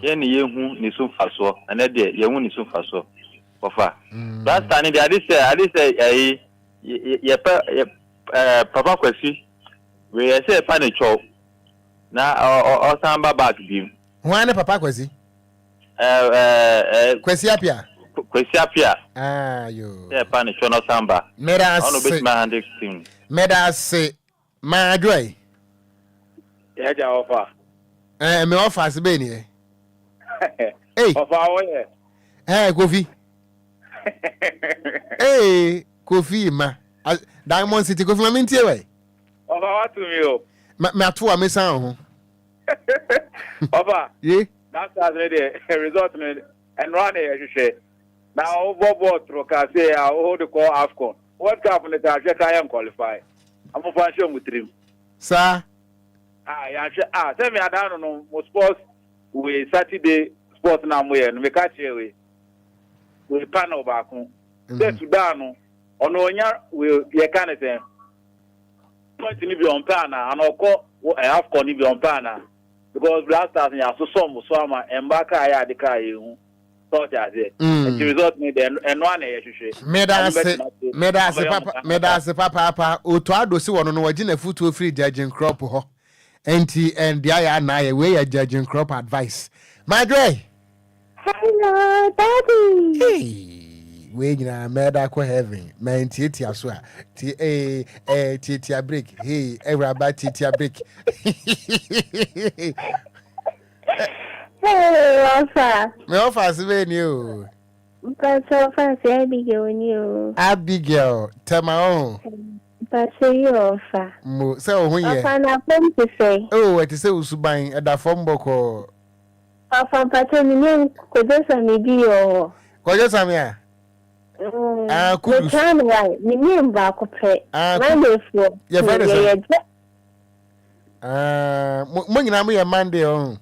Yɛ ne yɛhu ne so mfasoɔ. Ɛnɛ deɛ yɛhu ne so mfasoɔ. Wɔfa. Blaster ne deɛ ade sɛ ade sɛ ɛyi yɛpɛ yɛ ɛɛ papa Kwasi. Wei yɛ sɛ yɛpa ne kyɛw na ɔsan ba back biem. Hwan ne Papa Kwasi? Ɛɛ ɛɛ. Kwasi Apia. Kwasi Apia. Ah yoo. Sɛ ɛpa ne kyɛw na ɔsan ba. Meda ase. Ɔno obetumi ahande team. Meda ase. Maa Joy. Yɛagya ɔfa. Ɛɛ me ɔfa ase bɛyɛ ni ɛ. Ei. Ɔfa wo yɛ. Ɛɛ Kofi. Ee Kofi ma. Diamond City Kofi ma mi ntie wɛ. Ɔfa watu mi o. Ma ma ato a mi san ho. Ɔfa. Ye. That stars ne deɛ result no ɛnora na yɛhwehwɛ. Na wobɔ bɔɔl toro ka se a wode kɔ AFCON. World Cup no sɛ ahwɛ ka yɛn qualify. Amofa nhyɛ mo tirim. Saa. Ah yɛanhwɛ ah sɛ me adaa no no mo sports wei Saturday sports na mo yɛ no meka kyerɛ wei wei panel baako sɛ Sudan no ɔno ɔnya wei yɛka ne sɛn point no bi ɔmpɛ anaa ana ɔkɔ AFCON no bi ɔmpɛ anaa because Black Stars no yɛasosɔ mo so ama mba kra yɛ ade kra yɛhu sɛ ɔte aseɛ nti result no deɛ ɛno a na yɛhwehwɛ. Meda ase meda ase papa meda ase papaapa Otto Addo se wɔno no wɔgye n'afutuo firi Jurgen Klopp hɔ nti ɛn deɛ ayɛ ana ayɛ wei yɛ Jurgen Klopp advice Madwoe. Hello daddy. Hey, wei nyinaa mɛda kɔ heaven mantiatia so a ti ee eh, tiatia break hey awuraba tiatia break. Hey, ɔfa. Me ɔfa ase bɛyɛ ni o. Mpakyɛw fancy Abigail ni o. Abigail, tɛma o. Mpakyɛw yi ɔfa. Mo, sɛ wo ho yɛ. Ɔfa na fam te sɛn? Oh, ɛte sɛ wo suban, ɛda fam bɔkɔɔ. Ɔfa mpakyɛw me name Kojo Sammy bi wɔ hɔ. Kojo Sammy a? Mm, ah, Kudus. Metaa no wa, me name baako pɛ. Ah, Monday foɔ. Yɛfrɛ ne sɛn? Ah, mo nyinaa mo yɛ Monday ɔho.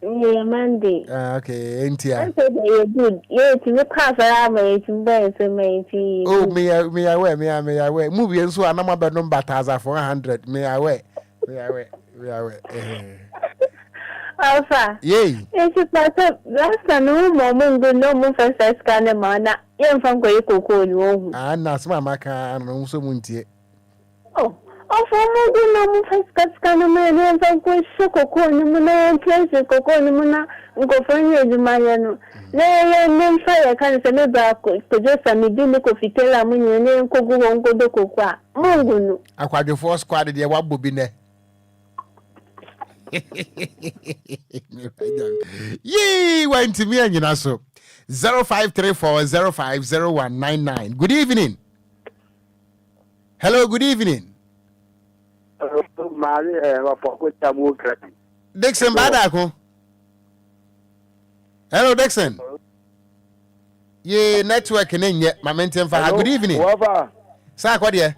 Yɛyɛ Monday. Ah, okay, enti a. Ɛnso deɛ yɛ good. Yɛ tumi kɔ asɔre ama yɛ tumi bɔ yɛn nsam ma yɛ ti yɛ Oh, me ya me ya wɛ, me ya me ya wɛ. Mu wie nso a na mo abɛnom bataza 400. Me ya wɛ, me ya wɛ, me ya wɛ. Eh. Alpha. Yay. Enti pastor last time no wo ma ɔmo ngu na ɔmo nfa saa sika no ma na yɛmfa nkɔyɛ kokoo no ohu. Ah, na asɛm a maka no nso mu ntie. Oh, ɔfa ɔmo gu na ɔmo fa sika sika no ma yɛn na yɛmfa nkɔ hyɛ kokoo no mu na yɛn plɛsi kokoo no mu na nkurɔfoɔ nyɛ adwuma yɛ no na yɛyɛ ne mfa yɛ ka no sɛ me bra Kojo Sami bi ne Kofi Taylor mo nyina na yɛnkɔ gu hɔ nkɔdɔ kokoo a mongu no. Akwadwofoɔ squad deɛ wabɔ bi nɛ. Yee, wantumi anyina so. 0534 050199. Good evening. Hello, good evening. Dixon Badako. Hello, Dixon. Yee, network ne nyɛ. Ma mente mfa ha. Good evening. Wafa. Saa akɔ deɛ.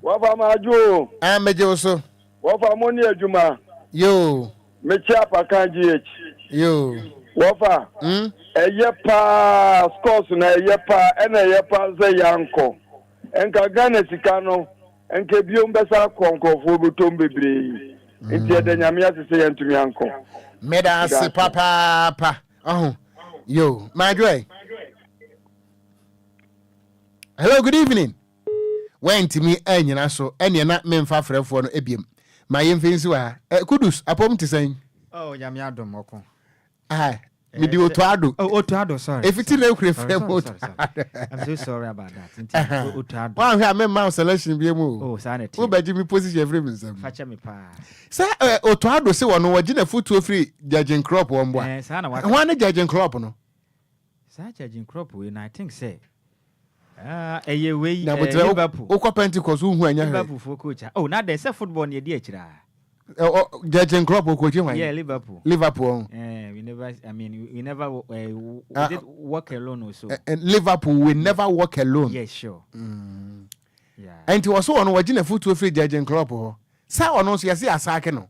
Wafa ma adwo. Ah, megye wo so. Wɔfa mo ne adwuma. Yoo. Mekyɛ apakan GH. Yoo. Wɔfa. Mm. Ɛyɛ paa scores na ɛyɛ paa ɛna ɛyɛ paa sɛ yankɔ. Nka Ghana sika no nka ebiom bɛsa akɔ nkurɔfoɔ bɔtɔm bebree. Nti ɛda Nyame ase sɛ yɛntumi ankɔ. Meda ase papaapa. Ɔho. Yoo. Madwoɛ. Hello, good evening. Wantumi annyina so, ɛneɛ na memfa frɛfoɔ no biom. Ma yɛmfa nsi wɔ ha. Eh, Kudus, apɔm te sɛn? Oh, Nyame adom, ɔko. Ah, mede Otto Addo. Oh, Otto Addo, sorry. Ɛfiti na ekure frɛ mu Otto Addo. I'm so sorry about that. Nti, Otto Addo. Wanhwɛ a memma wo selection bi mu o. Oh, saa na ɛteɛ. Wobɛgye me position afiri me nsam. Fakyɛ me paa. Sɛ eh, Otto Addo se wɔno wɔgye n'afotuo firi Jurgen Klopp wɔn boa. Eh, saa na waka. Hwan ne Jurgen Klopp no? Saa Jurgen Klopp wei no, I think sɛ Ah, ɛyɛ wei Na eh, botrɛ Liverpool. wokɔ Pentecost wohu ɛnyɛ hwee. Liverpool foɔ coach a. Oh, na dɛ sɛ football ne yɛdi akyire a. Jurgen Klopp ɔkɔkyi hwan? Yeah, Liverpool. Liverpool ɔho. Eh, we never, I mean, we never, uh, Ah, is it walk alone or so? Eh, eh, Liverpool will never walk alone. Yeah, sure. Yeah. Ɛnti wɔ so ɔno wɔgye n'afotuo firi Jurgen Klopp hɔ. Sɛ ɔno nso yɛse yɛasaake no.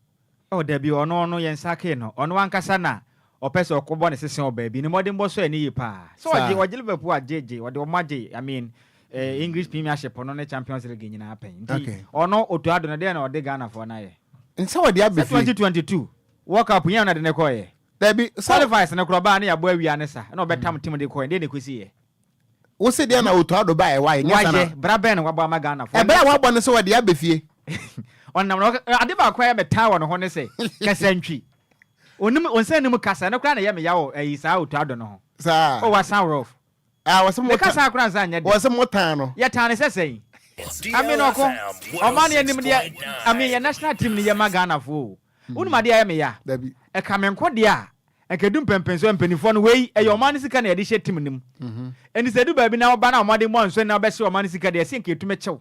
Oh dabi ɔno ɔno yɛn sakee no ɔno ankasa na ɔpɛ sɛ ɔkɔbɔ ne sese wɔ baabi ne mmɔdenbɔ sɔ ani yie paa sɛ ɔgye ɔgye Liverpool agye gye ɔde ɔmo agye I mean eh, English Premiership no ne Champions League nyinaa pɛn nti Okay. ɔno Otto Addo no deɛ na ɔde Ghana foɔ no ayɛ Nsɛ ɔde abɛ sɛ fie. 2022 World Cup yɛn na de ne kɔɔyɛ Dabi sɛ qualifiers no korɔ ɔbaa ne yɛabɔ awia ne sa na ɔbɛtam team de kɔɔyɛ deɛ na ɛkɔsi yɛ. Wo se deɛ na Otto Addo baeɛ wayɛ nyɛ saa na. Wayɛ bra bɛn na wabɔ ama Ghana foɔ. Ɛberɛ a wabɔ no sɛ ɔde abɛ fie. Ɔnam na ɔka ade baako a ɛyɛ me tan wɔ ne ho ne sɛ kasantwi. Onim ɔnsan nim kasa ɛno koraa na ɛyɛ me ya wɔ ɛyi saa Otto Addo no ho. Saa. Oh wasan rough. Ah wɔse mo Ne kasa koraa nsan nyɛ den. Wɔse mo tan no. Yɛ tan no sɛ sɛn? I mean ɔko ɔman no yɛnim deɛ I mean yɛ national team no yɛ ma Ghana foɔ o. Wonim adeɛ a ɛyɛ me ya? Dabi. Ɛka me nko deɛ a Nka edu mpɛnpɛnso a mpaninfoɔ no wei ɛyɛ ɔman no sika na yɛde hyɛ team no mu. Enti sɛ edu baabi na woba na wɔde mmɔ nsɔ na wobɛhye ɔman no sika deɛ ɛsɛ nka etumi kyew.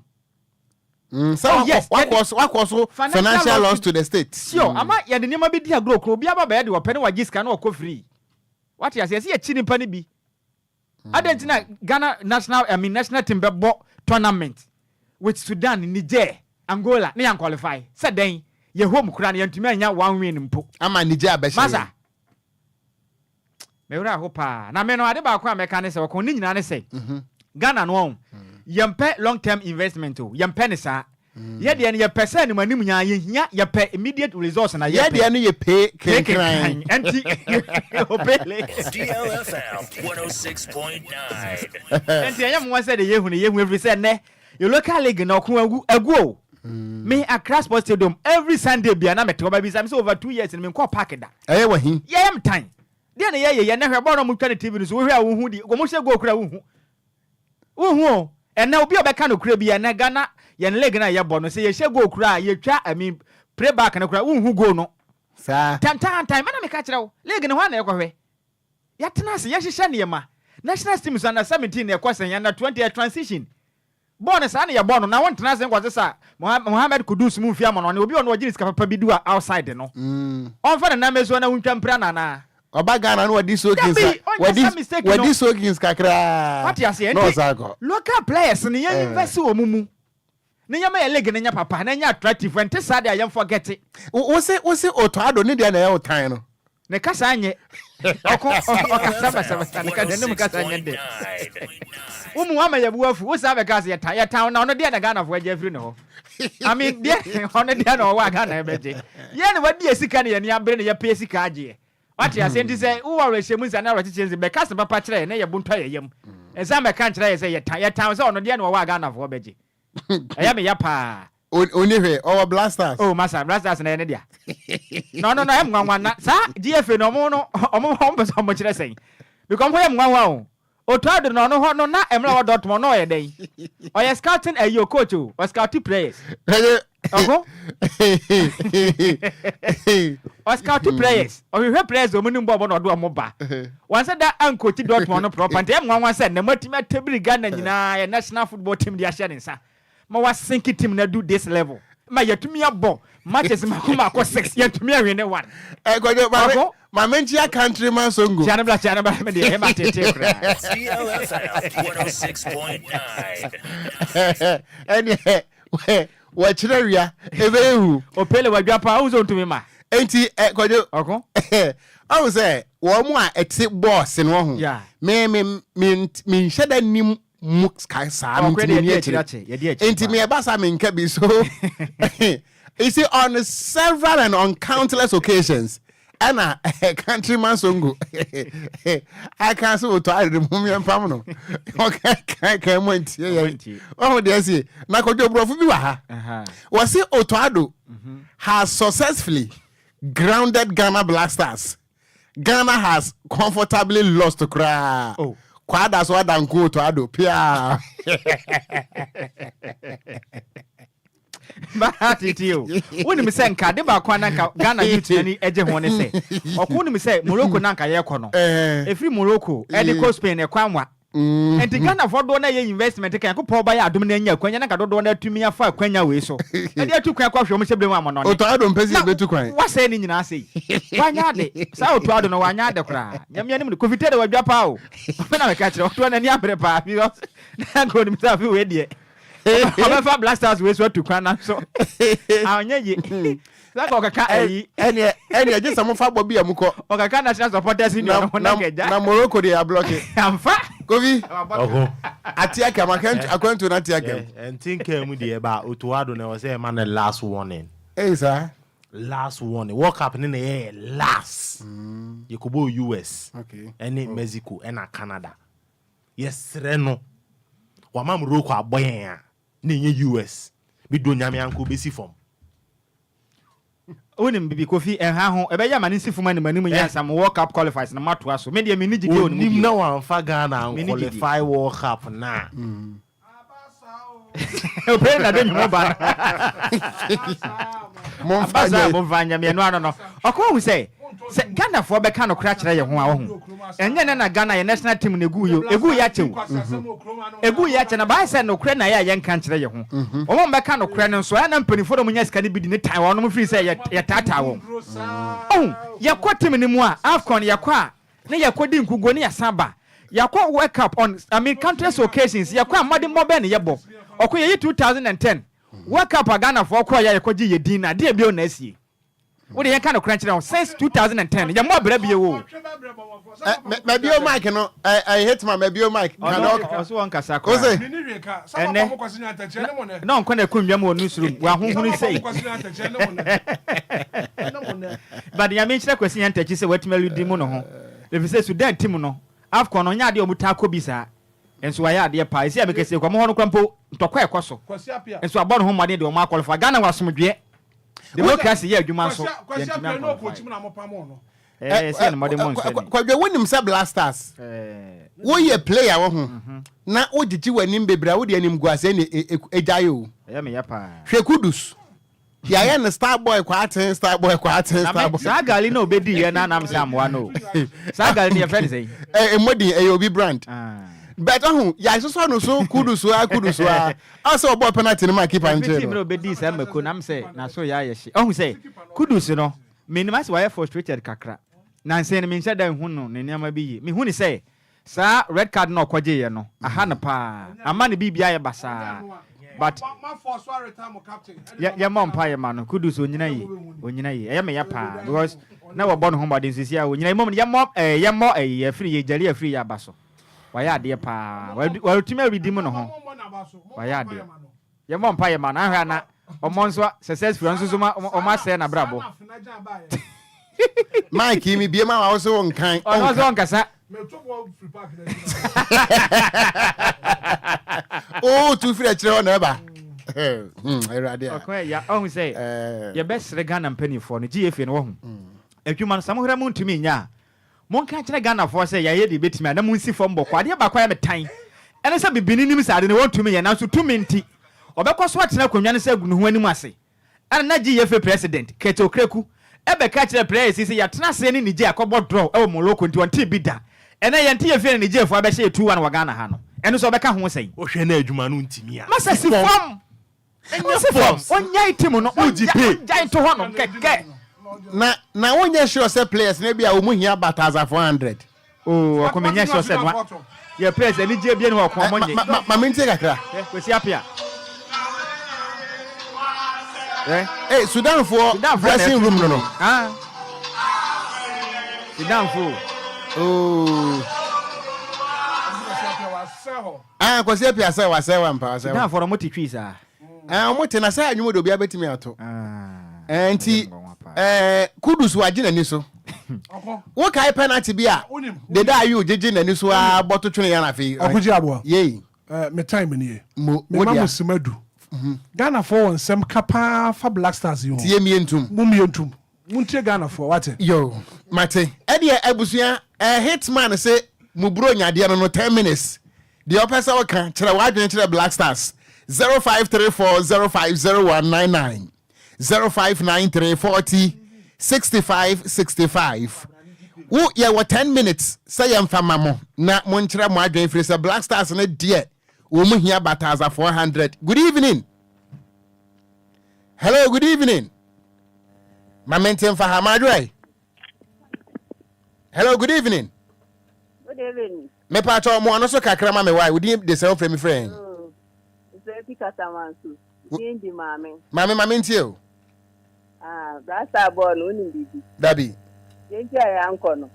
Mm, sɛ Oh yes, wakɔ yɛde so wakɔ so financial loss to the state. Sure, ama yɛde nneɛma bi di agorɔ kuro obiara ba bɛyɛ deɛ ɔpɛ na wagye sika na ɔkɔ free. Wate aseɛ, ɛsɛ yɛkyi nipa no bi. Adɛn nti na Ghana national I mean national team bɛbɔ tournament with Sudan, Niger, Angola ne yɛn qualify sɛ dɛn? Yɛ home koraa no yɛntumi annya one win mpo. Ama Niger abɛhyɛ Masa, yɛn. me werɛ aho paa. Na me no ade baako a mɛka ne sɛ ɔko ne nyinaa ne sɛ Ghana no ɔho yɛmpɛ long term investment o, yɛmpɛ ne saa. Yɛ deɛ no yɛpɛ sɛ anim anim nyaa yɛhia yɛpɛ immediate results na Yɛ yɛpɛ. deɛ no yɛ pee Pee kenkran. kenkran ɛnti opele. DLFM 106.9. Ɛnti ɛnyɛ mmoa sɛ deɛ yɛhu no yɛhu ɛfiri sɛ nnɛ yɛ local league no ɔko agu agu o. Me Accra Sports Stadium every Sunday bia na mete hɔ ba bisa me sɛ over 2 years no menkɔɔ park da. Ɛyɛ wɔ he? Yɛyɛ me tan. Deɛ na yɛyɛ yɛ nnɛ hwɛ bɔɔl no a wɔtwa no TV no so wohwɛ a wohu deɛ wɔhyɛ goal koraa wonhu. Wonhu o, ɛnɛ obi a ɔbɛka nokorɛ biara, ɛnɛ Ghana yɛn league no a yɛbɔ no, sɛ yɛhyɛ goal koraa a, yɛtwa I mean play back no koraa, wonhu goal no. Saa. Tantaantan, me na meka kyerɛ wo, league no hwan na ɛkɔhwɛ? Yɛatena ase, yɛhyehyɛ nneɛma. National teams under 17 na ɛkɔ sɛn under 20 ɛ transition. Bɔɔl no saa na yɛbɔ no na wontena ase nkɔsesa Mohammed Kudus mu mfi amɔnɔne obi ɔno ɔgye ne sika papa bi du a outside no. Ɔmfa ne nan mɛsuo na wontwa mpira no anaa? Ɔba Ghana no wadi soakings Dabi, ɔnyɛ saa mistake no. Wadi soakings kakraa Wate aseɛ na nti ɔsan kɔ. local players no yɛn invest wɔ mu mu ne yɛma yɛ league no nyɛ papa na ɛnyɛ attractive ɛnte saa deɛ a yɛn forget. Wo se wo se Otto Addo ne deɛ na ɛyɛ wo tan no. Ne kasa nyɛ ɔko ɔkasa basabasa ne kasa ne mu kasa nyɛ dɛ. Wo mu ama yɛ bu afu wo saa bɛka sɛ yɛtan yɛtan na ɔno deɛ na Ghanafoɔ agye afiri ne hɔ. I mean deɛ ɔno deɛ na ɔwɔ a Ghana ɛbɛgye. Yɛn na wadi yɛ sika na yɛn ani abere na yɛpɛ sika agyeɛ. Wate aseɛ nti sɛ wowɔ awerɛhyɛmu nsa ne awerɛkyekyerɛ nsa bɛka asɛm papa kyerɛ yɛn na yɛ bo ntɔ yɛn yam. Nsan bɛka nkyerɛ yɛn sɛ yɛtan yɛtan sɛ ɔno deɛ na ɔwɔ a Ghanafoɔ bɛgye. Ɛyɛ me ya paa. Onni hwee, ɔwɔ Blasters. Oh masa, Blasters na ɛyɛ ne dea. Na ɔno no ɛyɛ me nwanwa na saa GFA no ɔmo no ɔmo ɔmo pɛ sɛ ɔmo kyerɛ sɛn? Because ɔmo ho yɛ me nwanwa o. Otto Addo no ɔno hɔ no na mmerɛ a ɔwɔ Dortmund no ɔyɛ dɛn? Ɔyɛ scouting ayi o coach o, ɔscouti players. Ɔho. Ɔscouti players, ɔhwehwɛ players a ɔmo nim bɔɔl bɔ na ɔde ɔmo ba. Wansɛ da ankɔkyi Dortmund no proper nti ɛyɛ me nwanwa sɛ nnɛ moatumi atabiri Ghana nyinaa yɛ national football team de ahyɛ ne nsa ma wasinki team no adu this level ma yɛatumi abɔ matches mako mako 6 yɛntumi anwene one. Eh, Kwadwo, maame, maame nkyia countryman Songo. Kyia no bra, kyia no bra, me deɛ ɛyɛ ma tete koraa. CLFM 106.9. Ɛneɛ, wɔkyerɛ wia, ɛbɛyɛ hu. Opele wadwa paa, wohu sɛ ɔntumi ma. Enti, eh, Kwadwo, Ɔko. ɔhu sɛ wɔn mu a ɛte bɔɔse no ɔho. Yeah. Me, me, me, menhyɛ da nim mu ka saa Ɔko nti deɛ menni yɛdi akyire. akyire akyɛ, yɛdi akyire Nti paa. me ɛba saa menka bi so. You see, on several and on countless occasions, ɛna countryman Songo aka sɛ ɔtɔ ayere mu yɛmpam no ɔka mu antie yɛn ɔho deɛ sie na kɔdwo borɔfo bi wɔ ha wɔse Otto Addo has successfully grounded Ghana Black Stars. Ghana has comfortably lost koraa. Oh. Kwada so ada nko Otto Addo pia. Baa tete o. Wonim sɛ nka ade baako a na nka Ghana youth ani gye ho ne sɛ ɔko wonim sɛ Morocco na nka yɛkɔ no. Ɛfiri Morocco ɛde kɔ Spain ɛkwan wa. Nti Ghanafoɔ dodoɔ no a ɛyɛ investment ka Nyankopɔn bɛyɛ adom no anya akwanya na nka dodoɔ no atumi afa akwanya wei so ɛde atu kwan akɔhwɛ wɔn hyɛ berɛ mu amɔnɔne. Otto Addo mpɛ sɛ Na yɛbɛtu kwan. wasɛe ne nyinaa sei. Wanyɛ ade. Saa Otto Addo no wanyɛ ade koraa. Nyame anim no Kofi Taylor wadwa paa o. Me na meka kyerɛ wo. Ɔtoa n'ani abere paa because na nka onim sɛ afe wei deɛ ɔbɛfa Black Stars wei so atu kwan nanso anyɛ yie. Sɛ nka ɔkeka ayi. Ɛneɛ ɛneɛ gye sɛ mofa bɔ bi a mokɔ. Ɔkeka National Supporters Union no ho na nka agya. Na Morocco deɛ ablɔke. Amfa. Kofi. Ɔko. Ate akam akwantu akwantu no ate akam. Ɛnte nkaa mu deɛ ba Otto Addo na ɛwɔ sɛ ɛma no last warning. Ei saa. Last warning. World Cup ne na ɛyɛ last. Yɛkɔbɔɔ US ɛne Mexico ɛna Canada. Yɛsrɛ no wama Morocco abɔ yɛn a na ɛnyɛ US. Medɔ Nyame anka ɔbɛsi fam. Wonim bibi Kofi ɛnha ho ɛbɛyɛ ama ne nsi fam anim anim yɛ ansa mo World Cup qualifies no moatoa so me deɛ menni gyidie wɔ ne mu Onim bio. na wamfa Ghana Menni gyidie. anqualify World Cup no a. Opere na de nwom ba no. Momfa Aba saa nyɛ. momfa nyɛ me ɛno ano no. Ɔkɔ hu sɛ sɛ Ghanafoɔ bɛka nokorɛ akyerɛ yɛn ho a wahu. Ɛnyɛ nnɛ na Ghana yɛ national team no ɛguu yɛ o, ɛguu yɛ akyɛ o. Ɛguu yɛ akyɛ na baayɛ sɛ nokorɛ na ɛyɛ a yɛnka nkyerɛ yɛn ho. Wɔn a wɔbɛka nokorɛ no nso ɛyɛ a na mpanimfoɔ na wɔnya sika no bi di ne tan wɔnom firi sɛ yɛ yɛtaataa wɔn. Ohu, yɛkɔ team no mu a, AFCON yɛkɔ a na yɛkɔdi nkuguo na yɛasan ba. Yɛakɔ World Cup on I mean countless occasions yɛkɔ a mmɔdemmɔ bɛn na yɛbɔ. Ɔko yɛyi 2010 World Cup a Ghanafoɔ kɔeɛ a yɛkɔgyee yɛn din no a, deɛn bio na asie? Wo deɛ yɛnka nokorɛ nkyerɛ wo, since 2010 no yɛmmɔɔ bra bio o. Mabio mic no, ɛyɛ hitman mabio mic. Ɔno ɔso ɔnkasa koraa. Ɛnɛ na ɔnkɔ na ɛkɔ nnwam wɔ newsroom wahonhono sei. But Nyame nhyira Kwasi Nyantakyi sɛ watumi aludi mu no ho efisɛ Sudan team no Afcon no ɔnyɛ adeɛ a wɔn taa kɔ bi saa nso wayɛ adeɛ paa esi a mekɛse kɔ wɔn hɔ no koraa mpo ntɔkwa ɛkɔ so nso abɔ ne ho mmɔden de wɔn akɔlify Ghana wɔ asomdwoeɛ democracy yɛ adwuma nso yɛntumi ankɔlify ɛɛ sɛ ne mmɔden mɔ nso ani. Kwadwo wonim sɛ Black Stars woyɛ player wɔ ho na wogyegye w'anim bebree a wode animguaseɛ na egyae o Ɛyɛ me ya paa. Hwɛ Kudus. Yɛayɛ no star boy Kwaaten, star boy Kwaaten, star boy. Saa gari na obedi yɛ na anam sɛ amoa no o. Saa gari no yɛfrɛ no sɛn? Ɛ mmɔ din, ɛyɛ obi brand. But ɔho, yɛasosɔ no so kudu so ara kudu so ara. Ɔsɛ ɔbɔɔ penalty no maa keeper no Ɛfiti kyee no. mmerɛ obedii saa mako no, am sɛ n'aso yɛ ayɛ hye. Ɔhu sɛ Kudus no, menim asɛ wayɛ frustrated kakra. Nansa yi no menhyɛ da nhu no ne nneɛma bi yie. Mehu no sɛ Saa red card no a ɔkɔgyeeɛ no aha no paa ama ne biribi ayɛ basaa but yɛ yɛmmɔ mpaeɛ ma no Kudus onyina yie onyina yie ɛyɛ me ya paa because na wɔbɔ ne ho mmɔden sisi a onyina mmom no yɛmmɔ ɛɛ yɛmmɔ ɛyi yɛfiri yɛ gyali afiri yɛ aba so wayɛ adeɛ paa watumi awidi mu ne ho wayɛ adeɛ. Yɛmmɔ mpaeɛ ma no ahwɛ a na ɔmɔ nso successful nso so ma ɔmɔ asɛe n'abrabɔ. Mike yi mi bie ma wa wo so nkan. Ɔno nso ɔnkasa. Oo tu firi akyerɛ hɔ na ɛba. Awurade a. Ɔko ɛya ɔhu sɛ yɛbɛsrɛ Ghana mpanimfoɔ no GFA no wɔhu adwuma no sɛ mohwɛ montumi nyɛ a Monka nkyerɛ Ghanafoɔ sɛ yɛayɛ deɛ yɛbɛtumi a na monsi fam bɔkɔɔ. Adeɛ baako a ɛyɛ me tan ne sɛ bibini nim sɛ ade no wɔntumi nyɛ nanso tumi nti ɔbɛkɔ so atena akonnwa no so agu ne ho anim ase. Ɛna na GFA President, Kurt Okraku, bɛka kyerɛɛ players yi sɛ yɛatena ase ne Niger akɔbɔ draw wɔ Morocco nti ɔntee bi da. Ɛnɛ yɛnte yɛn fie na Nigerfoɔ abɛhyɛ yɛ 2-1 wɔ Ghana ha no, ɛno nso ɔbɛka ho sɛn? Wohwɛ na adwuma no ntumi a, Masa si fam! Ɛnyɛ force. Ɔnyae team no. Ɔngyae nto hɔ nom kɛkɛ. Na na wonyɛ sure sɛ players no ebia wɔn hia Baltazar 400. Oh ɔko menyɛ sure sɛ noa yɛ players anigyeɛ bia ni hɔ ɔko ɔmo nye. Ma ma mentie kakra. Hwɛ Kwesi Appiah. Hwɛ. Hey Sudanfoɔ dressing room no no. Ah. Sudanfoɔ. Oh. Ah, Kwasi Appiah sɛ wasɛe wa mpa wasɛe wa. Sudanfoɔ no ɔmo te twi saa. Ah, ɔmo te na sɛ anwom de obiara betumi ato. Ah, eh, nti eh, Kudus wagye n'ani so. Wokae penalty bi a Deda Ayew gyegye n'ani so a bɔto twene yɛn afei. Ɔkogye aboa. Yei. Eh, me time nie. Mo, Me ma mo sima du. Ghanafoɔ wɔ nsɛm ka paa fa Black Stars yi ho. Tie mie ntum. Mo mie ntum. Montie Ghanafoɔ, wate? Yo, mate. Ɛdeɛ abusua, eh, Hitman se mo bro nyadeɛ no no 10 minutes. Deɛ ɔpɛ sɛ ɔka, kyerɛ w'adwene kyerɛ Black Stars. 0534 050199 0593 40 65 65. Wo yɛwɔ 10 minutes sɛ yɛmfa ma mo na monkyerɛ mo adwene firi sɛ Black Stars no deɛ wɔn mu hia Bataza 400. Good evening. Hello, good evening. Ma mente mfa ha madwerɛ. Hello, good evening. Good evening. Me pa cho mo ano so kakra ma me wai. Wodin de sɛ wofrɛ me frɛ. Oh, sɛ fi katamanso. Din di maame. Maame ma mentie o. Ah, brasa bɔɔ no wonim biribi. Dabi. Deɛ nti a yɛankɔ no.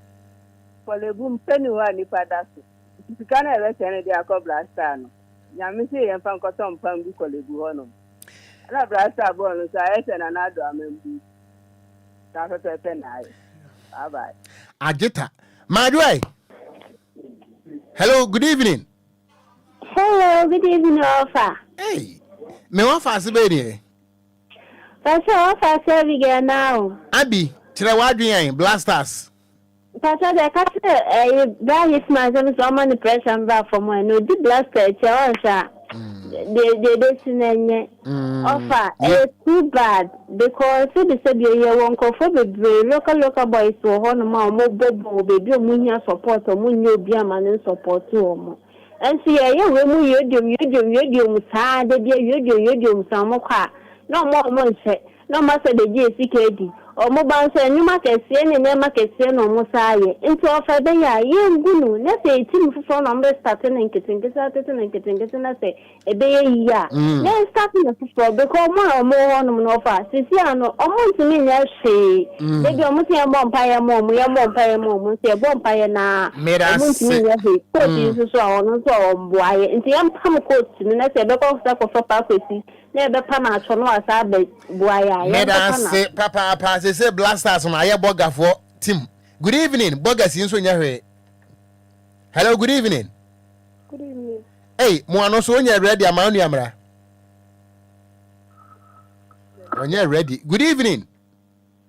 Kɔlebu mpɛ ni hɔ a nipa da so. Nti sika no a yɛbɛsɛn no de akɔ Black no. Nyame se yɛmfa nkɔtɔ mpa ngu Korle Bu hɔ nom. Ɛna Black bɔɔl no nso ayɛ sɛ Nana Addo amambu. Saa pɛpɛɛpɛ na ayɛ. Bye bye. Agita. Maadwoɛ. Hello, good evening. Hello, good evening, Ofa. Hey, me wafa ase bɛyɛ deɛ. Pastor, wafa ase Abigail now. Abi, kyerɛ w'adwene yɛn, Blasters. Mpakyɛw deɛ ɛka sɛ ɛyi bra hitman sɛ sɛ ɔma ne pressure mbra fam a na odi blaster akyi a ɔnhwɛ a deɛ deɛ ebesi no ɛnyɛ ɔfa ɛyɛ too bad because sɛbi sɛbi yɛ wɔ nkorɔfoɔ bebree local local boys wɔ hɔ nom a ɔmo bɔ bɔɔl beebi a ɔmo hia support ɔmo nnya obi ama no nsupporte ɔmo nso yɛyɛ wei mu yɛdiom yɛdiom yɛdiom saa dabia yɛdiom yɛdiom saa ɔmo kɔ a na ɔmo a ɔmo nhyɛ Na ɔmo asɛ begye yɛ sika adi. Ɔmo ba nso nnwuma kɛseɛ ne nneɛma kɛseɛ na ɔmo saa yɛ. Nti ɔfa ɛbɛyɛ a, yɛngu no. Na sɛ yɛ team foforɔ na ɔmo bɛ starte no nketenkete atete no nketenkete na sɛ ɛbɛyɛ yie a, na yɛn starte no foforɔ. Because ɔmo a ɔmo wɔ hɔ nom no ɔfa, seesei ara no ɔmo ntumi nyɛ hwee. Da bi ɔmo se yɛmmɔ mpaeɛ mma ɔmo, yɛmmɔ mpaeɛ mma ɔmo, nso yɛbɔ mpaeɛ no ara Meda ɔmo ntumi ase. nyɛ hwee. Coach yi nso so a, ɔno nso a ɔmboa yɛ. Nti yɛmpam coach no na sɛ yɛbɛkɔ sɛ kɔfa Paa Kwesi Na yɛbɛpa no atɔ na wasan abɛboa yɛn a, Meda yɛnkɔpa no ase ato. papaapa sese Black Stars no ayɛ bɔgafoɔ team. Good evening bɔgas yi nso nyɛ hwee. Hello good evening. Good evening. Hey, mo ano so onyɛ ready ama onua mmra. Onyɛ ready. Good evening.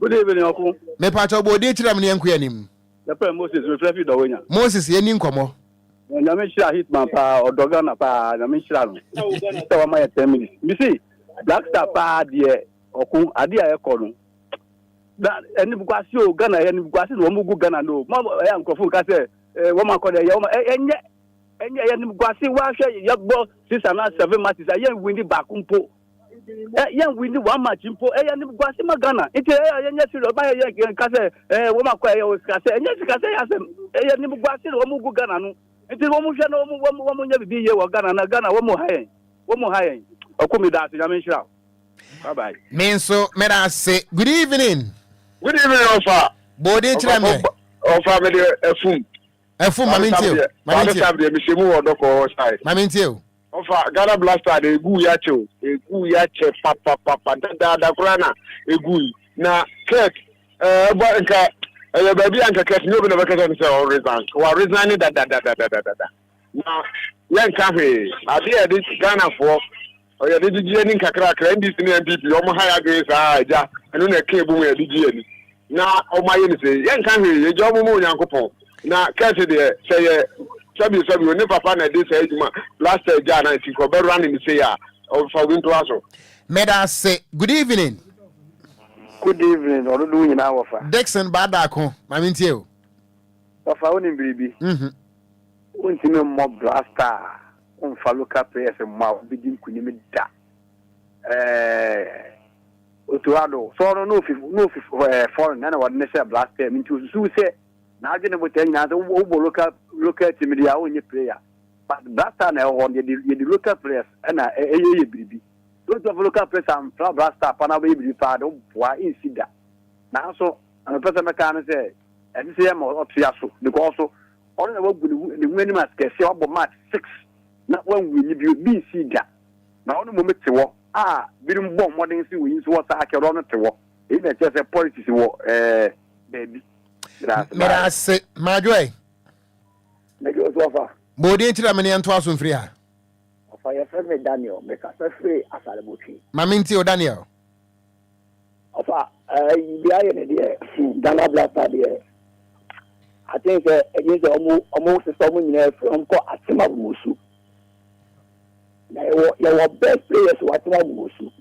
Good evening ɔko. Mepatɔ bɔ odin kyerɛ me ne yɛnkɔ anim. Yɛfrɛ Moses mefrɛ fi Dɔwenya. Moses yɛni nkɔmmɔ. Nyame nhyira Hitman paa ɔdɔ Ghana paa Nyame nhyira no sɛ wama yɛ 10 minutes. Mese Black Star paa deɛ Ɔko adeɛ a ɛkɔ no na animguase o Ghana ɛyɛ animguase na wɔn gu Ghana no o mo ɛyɛ nkurɔfo nka sɛ ɛɛ wɔn akɔ dɛ ɛyɛ wɔn ɛnyɛ ɛnyɛ ɛyɛ animguase wɔahwɛ yɛbɔ six and seven matches a yɛn wini baako mpo ɛ yɛn wini one match mpo ɛyɛ animguase ma Ghana nti ɛyɛ yɛnyɛ serious ba yɛ yɛn nka sɛ ɛɛ wɔn akɔ ɛyɛ sikasɛ ɛnyɛ sikasɛ yɛ asɛm ɛyɛ animguase na wɔn gu Ghana no nti wɔn hwɛ na wɔn wɔn wɔn nyɛ bibi yie wɔ Ghana na Ghana wɔn ha yɛn wɔn ha yɛn ɔko mi da ase nyame nhyira o. Bye bye. Me nso meda ase. Good evening. Good evening ɔfa. Bode kyerɛ me. Ɔfa me de ɛfum. Ɛfum ma me ntie o. Ma me ntie o. Deɛ mehyɛ mu wɔ dɔkɔ hɔ side. Ma me ntie o. Ɔfa Ghana Blaster de egu ya kyɛ o. Egu ya kyɛ papapapa dadaada koraa na egu yi. Na Kurt ɛbɔ nka ɛyɛ baabi a nka Kurt nyɛ obi na bɛkasa no sɛ ɔresign. Wa resign ne dadadadadada. Na yɛnka hwee. Adeɛ a yɛde Ghanafoɔ yɛde gyegye ani nkakrakra, NDC ne NPP wɔn ha yɛ adwene saa agya, ɛno na ɛka ebu mu yɛde gye ani. Na wɔn ayɛ no sei, yɛnka hwee, yɛgya wɔn ma Onyankopɔn. Na kɛse deɛ, sɛ yɛ sɛbi sɛbi ne papa na ɛde saa adwuma blaster agya na nti nka ɔbɛwura ne ne sei a, ɔfa obi ntoa so. Meda ase. Good evening. Good evening, ɔdodow nyinaa wɔfa. Dickson Baadaako, ma mentie o. Wɔfa wonim biribi? Mhm. Wontumi mmɔ blaster a womfa local players mmɔ a wobedi nkunim da. Ɛɛ Otto Addo, sɛ ɔno na ofi na ofi ɛɛ foreign ɛna wɔde no hyɛɛ blaster mu nti osusuw sɛ n'adwene botae nyinaa sɛ wobɔ local local team deɛ a wonyɛ player. But blaster na ɛwɔ hɔ no yɛde yɛde local players ɛna ɛyɛ yɛ biribi. So wotumi fa local players amfra blaster pa na wobɛyɛ biribi paa de woboa nsi da. Nanso na mepɛ sɛ mɛka ne sɛ ɛsɛ sɛ yɛma ɔtoa so because Ɔno na wagu ne ho ne ho anim ase kɛseɛ, wabɔ match six na wanwini bio, bi nsii da. Na ɔno mmom te hɔ a binom bɔ mmɔden sɛ oyi nso wɔ saa akɛrɛ ɔno te hɔ. Eyi na ɛkyerɛ sɛ politics wɔ ɛɛ baabi. Meda ase Meda bye. ase. Madwoe. Mede wo so ɔfa. Bɔ odin kyerɛ me na yɛntoa so mfiri ha. Ɔfa yɛfrɛ me Daniel, mekasa firi Asarebotwe. Ma mentie o Daniel. Ɔfa ɛyi deɛ ayɛ ne deɛ hmm, Ghana Black Star deɛ I think sɛ ɛgye sɛ ɔmo ɔmo sesa ɔmo nyinaa firi ɔmo kɔ Atem Abumosu na yɛwɔ yɛwɔ best players wɔ Atem Abumosu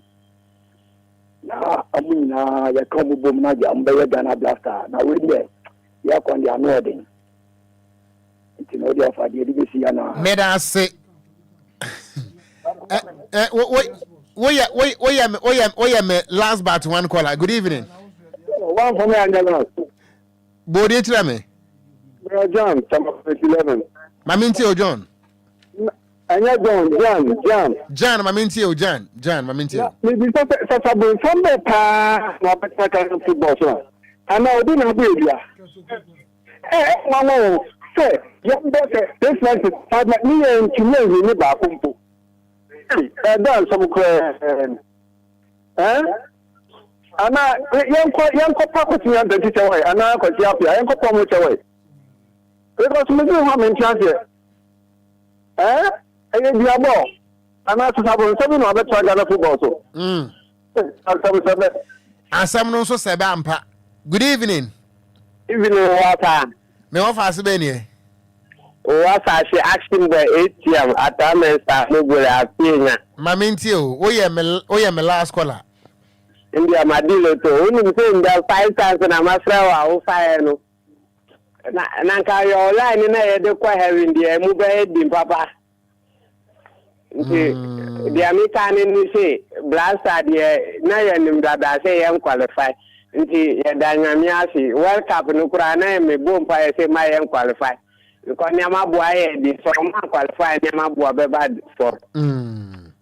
na ɔmo nyinaa yɛka ɔmo bom na deɛ ɔmo bɛyɛ Ghana Black Star na wei deɛ yɛkɔ deɛ ano ɔden nti na ɔde afa deɛ de bɛsi ya na. Meda ase. Woyɛ woyɛ woyɛ woyɛ me last but one caller. Good evening. One for me and last. Bode kyerɛ me. Bro John, chapter 11. Mame ntie o John. Ɛnyɛ John, Jan, Jan. Jan, mame ntie o Jan, Jan, mame ntie o. Mebisa sɛ sasabonsam bɛ paa na ɔbɛtena Ghana football so a? Anaa obi na abɔ edua? Ɛyɛ nwanwa o sɛ yɛbɔ sɛ six months five months ne yɛntumi anwini baako mpo. Ei, ɛda nsɛm koraa ni. Ɛn? Anaa yɛnkɔ yɛnkɔ pa Kwasi Nyantakyi kyɛw ɛ, anaa Kwasi Appiah, yɛnkɔ pa ɔmo kyɛw ɛ. Because medwene ho a mente aseɛ. Ɛn? Ɛyɛ duabɔ anaa sesabonsɛm bi na wabɛtra Ghana football so. Mm. Asɛm sɛ bɛ. Asɛm no nso sɛ bɛ ampa. Good evening. Evening wɔfa. Me wɔfa ase bɛ neɛ. Wɔfa ase action boy ATM ataa mɛnsa mobile afie nya. Ma me ntie o, woyɛ me woyɛ me last caller. Ndeɛ ma di loto, wonim sɛ ndɛ five times na mafrɛ wo a wofaeɛ no. Na na nka yɛ line na yɛde kɔ heaven deɛ emu bɛyɛ din papa. Nti mm. deɛ meka ne ne se Blaster deɛ na yɛnim dada sɛ yɛn qualify nti yɛda nyame ase World Cup no koraa na mebɔ mpa yɛ sɛ ma yɛn qualify because nneɛma boa yɛ de sɛ ɔma qualify nneɛma boa bɛba fam. Mm.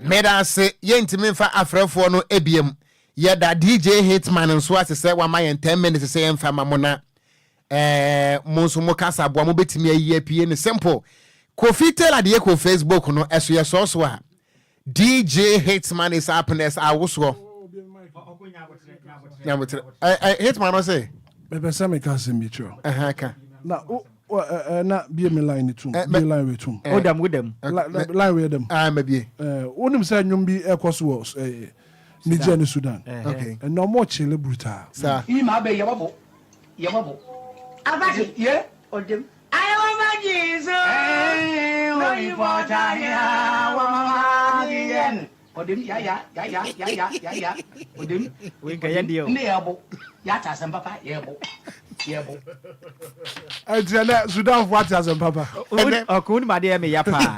Meda ase yɛntumi mfa afrɛfoɔ no ebiem yɛda DJ Hitman nso ase sɛ wama yɛn 10 minutes sɛ yɛmfa ma mo na eh, mo nso mo kasa boa mo bɛtumi ayi apue no simple Kofi Taylor deɛ kɔ Facebook no ɛso yɛ sɔɔ so a DJ Hitman is up next awosoɔ nyabotrɛ eh, eh, Hitman no se mepɛ sɛ meka asɛm bi kyerɛ ɛhɛn ka na wo na bie me line ne tum bie line wei tum wodam wodam line wei dam ah ma bie wonim sɛ nnwom bi ɛkɔ so wɔ Niger ne Sudan ɛnna ɔmo kyele brutal saa Yi ma bɛ yɛbɔbo yɛbɔbo. Abati. Ye. Odem. Ayewa Jesus. No important ya wa ma di yen. Ɔdem ya ya ya ya ya ya ya ya ɔdem. Wei nka yɛ deɛ o. Ndɛ yɛbo yɛate asɛm papa yɛbo yɛbo. Ɛnti ɛnɛ Sudanfoɔ ate asɛm papa. Ɔko wonim adeɛ ɛyɛ me ya paa.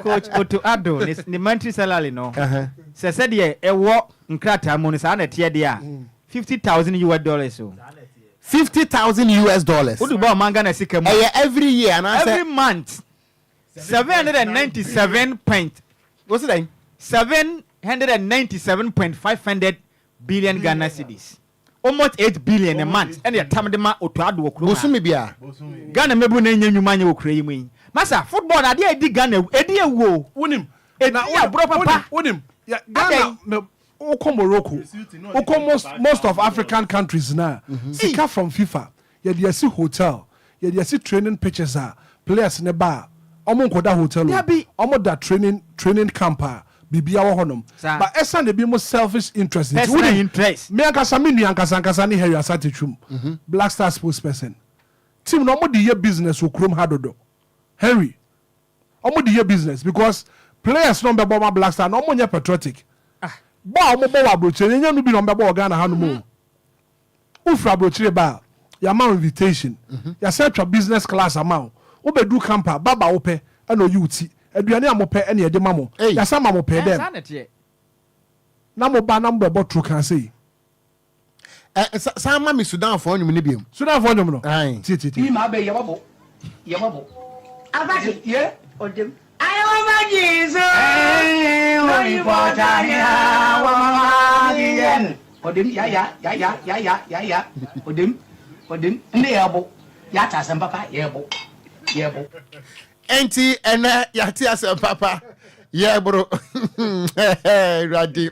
Coach Otto Addo ne ne monthly salary no sɛ sɛdeɛ ɛwɔ nkrataa mu no saa na ɛteɛ deɛ a 50,000 US dollars o. 50,000 US dollars. Wode ba ɔman Ghana sika mu a. Ɛyɛ every year anaasɛ. Every month. 797 point. Wosi dɛn? 797.500 billion Ghana cedis. Almost 8 billion a month ɛna yɛtam de ma Otto Addo wɔ kurom ha. Bosome biara. Ghana mmabunu na ɛnyɛ nnwuma nyɛ wɔ kuro yi mu yi. Masa, football no adeɛ a ɛdi Ghana awu, ɛdi awu o. Wonim, Ɛdi na aborɔ papa. wonim, yɛ Ghana, Adɛn? me, wokɔ Morocco, wokɔ most, most of African countries no a, sika from FIFA, yɛde asi hotel, yɛde asi training pitches a players no ba a, ɔmo nkɔda hotel o, Dabi. ɔmo da training, training camp a biribiara wɔ hɔnom. Saa. But ɛsiane ebinom selfish interest nti, Personal wonim, interest. me ankasa me nua ankasa ankasa ne Harry Asante Twum, Black Stars spokesperson. Team no ɔmo de yɛ business wɔ kurom ha dodo. Henry, Ɔmo de yɛ business because players no ɔmo bɛbɔ ma Black Star no ɔmo nyɛ patriotic. Bɔ a ɔmo bɔ wɔ abrokyire no ɛnyɛ no bi na ɔmo bɛbɔ wɔ Ghana ha nom o. Wo firi abrokyire ba a, yɛama wo invitation, yɛasan atwa business class ama wo, wo bɛduru camp a, barber a wo pɛ ɛna ɔyi wo ti, aduane a mo pɛ ɛna yɛde ma mo, yɛasan ma mo pɛ dɛm na mo ba na mo bɛbɔ trokaa sei. Ɛ sa san ma me Sudanfoɔ nnwom no biom. Sudanfoɔ nnwom no? Tie tie tie. Yi ma abɛ yɛbɔbo yɛbɔbo. Abati. Ye. Odem. Ayewama Jesus. Oyi bɔtanya wamama diyen. Odem ya ya ya ya ya ya ya ya. Odem odem ndɛ yɛbo yɛate asɛm papa yɛbo yɛbo. Enti ɛnɛ yɛate asɛm papa yɛboro awurade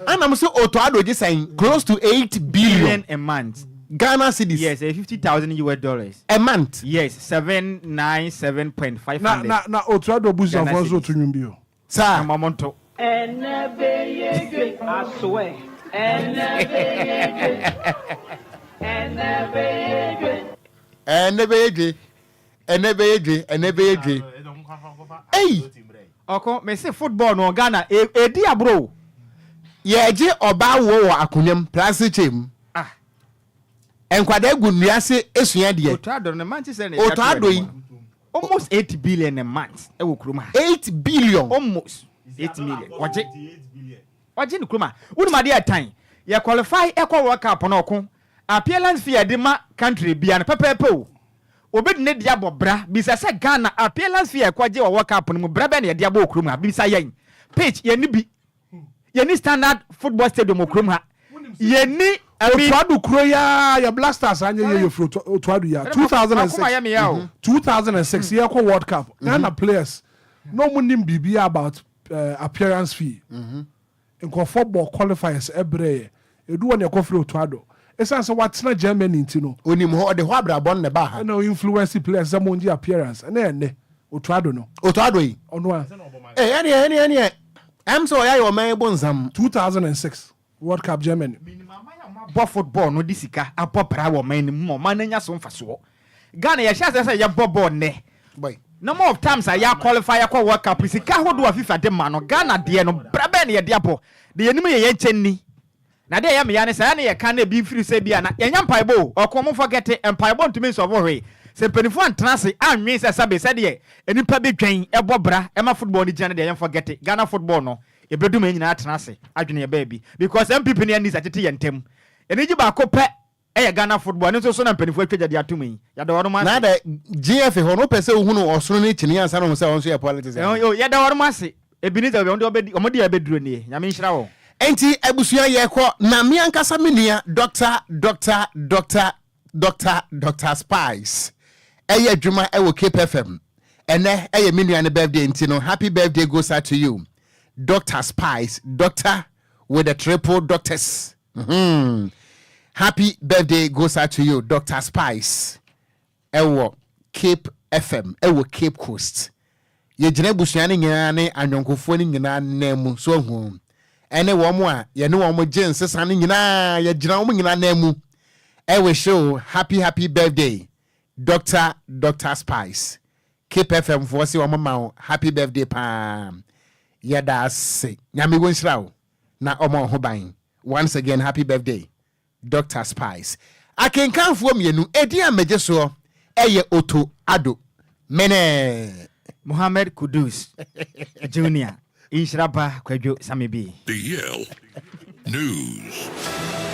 anam sɛ Otto Addo gye sɛn close to 8 billion a month Ghana cedis. Yes, 50,000 US dollars. A month. Yes, 797.5 Na na na Otto Addo abusuafoɔ nso to nnwom bi o. Saa. Na mo nto. Ɛnɛ bɛyɛ dwe asoɛ. Ɛnɛ bɛyɛ dwe. Ɛnɛ bɛyɛ dwe. Ɛnɛ bɛyɛ dwe. Ɛnɛ bɛyɛ dwe. Ɛnɛ bɛyɛ dwe. Ei! Ɔko, me se football no Ghana edi aboro o. Yɛgye ɔbaa woɔ wɔ akonwa mu, plastic chair mu. Ah. Nkwadaa gu nnua ase sua adeɛ. Otto Addo no mante sɛ na yɛde Otto ato Addo yi. anim a. Almost 8 billion a month ɛwɔ kurom ha. 8 billion. Almost 8 million. Ɔgye. Ɔgye no kurom ha. Wonim adeɛ ɛtan. Yɛ qualify ɛkɔ World Cup no ɔko. Appearance fee a yɛde ma country bia no pɛpɛɛpɛ o. Obi de ne deɛ abɔ bra. Bisa sɛ Ghana appearance fee a yɛkɔgye wɔ World Cup no mu bra bɛn na yɛde abɔ wɔ kurom ha? Bisa yɛn. Pitch yɛnni bi. Yɛnni standard football stadium wɔ kurom ha. Yɛnni I mean. Otto Addo kuro yi ara yɛ Black Stars anyɛ yie yɛfiri Otto Addo yi ara 2006 2006 yɛkɔ World Cup Ghana players na wɔn nim biribiara about appearance fee. Nkurɔfoɔ bɔɔ qualifiers brɛɛ yɛ. Ɛduru hɔ na yɛkɔfrɛɛ Otto Addo. Ɛsiane sɛ watena Germany nti no. Ɔnim hɔ, ɔde hɔ abrabɔ no na ɛbaa ha. Ɛna ɔ influence players sɛ mongye appearance. Ɛna ɛnnɛ, Otto Addo no. Otto Addo yi? Ɔno a. Ee, ɛneɛ, ɛneɛ, ɛneɛ, ɛm sɛ ɔyɛ ayɛ ɔman yi bonsam. 2006 World Cup Germany. Menim aman a wɔabɔ football no de sika abɔ bra wɔ ɔman no mu ma ɔman no anya so mfasoɔ. Ghana yɛhyɛ aseɛ sɛ yɛbɔ bɔɔl nnɛ. Number of times a yɛ qualify akɔ World Cup, sika ahodoɔ a FIFA de ma no, Ghana deɛ no, bra bɛn na yɛde abɔ? Deɛ yɛnim yɛ yɛn nkyɛn ni. Na adeɛ a ɛyɛ me ya ne sɛ, ɛyɛ na yɛka na ebi firi sɛ bi a na yɛnyɛ mpaebɔ o, ɔko mo forget, mpaebɔ ntumi nsɔlvo hwee. Sɛ mpanimfoɔ antena ase annwen sɛ sɛbe sɛdeɛ nnipa bi dwen bɔ bra ma football no gyina no deɛ yɛn forget, Ghana football no yɛbɛdum yɛn nyinaa atena ase adwene yɛn baabi because NPP ne NDC atete yɛn ntam. Anigye baako pɛ Ɛyɛ Ghana football ɛno nso so na mpaninfoɔ atwa gya de atom yi. Yɛda wɔnom ase. Na adɛ GFA hɔ no wopɛ sɛ wohunu ɔsono ne kyini ansa na wohu sɛ ɔno nso yɛ politics anaa? Oh yɛda wɔnom ase. Ebenezer baabi a wɔde wɔn de abɛduro nie. Nyame nhyira wɔn. Enti abusua yɛkɔ na me ankasa me nua Doctor Doctor Doctor Doctor Doctor Spice ɛyɛ adwuma ɛwɔ Cape FM ɛnɛ ɛyɛ me nua no birthday nti no happy birthday goes out to you Doctor Spice Doctor with the triple doctors. Hmm. Happy birthday goes out to you Doctor Spice ɛwɔ Cape FM ɛwɔ Cape Coast. Yɛgyina abusua no nyinaa ne anyɔnkofoɔ no nyinaa nan mu so ahu ɛne wɔn a yɛne wɔn gye nsesa no nyinaa yɛgyina wɔn nyinaa nan mu ɛwɔ show happy happy birthday Doctor Doctor Spice. Cape FM foɔ se wɔn ma wo happy birthday paa. Yɛda ase. Nyame wo nhyira wo na ɔmɔ wo ho ban. Once again happy birthday Doctor Spice. Akenkanfoɔ mmienu, edin a megye soɔ yɛ Otto Addo. Mene. Mohammed Kudus Junior, Nhyira Ba Kwadwo Same Bi. DL News.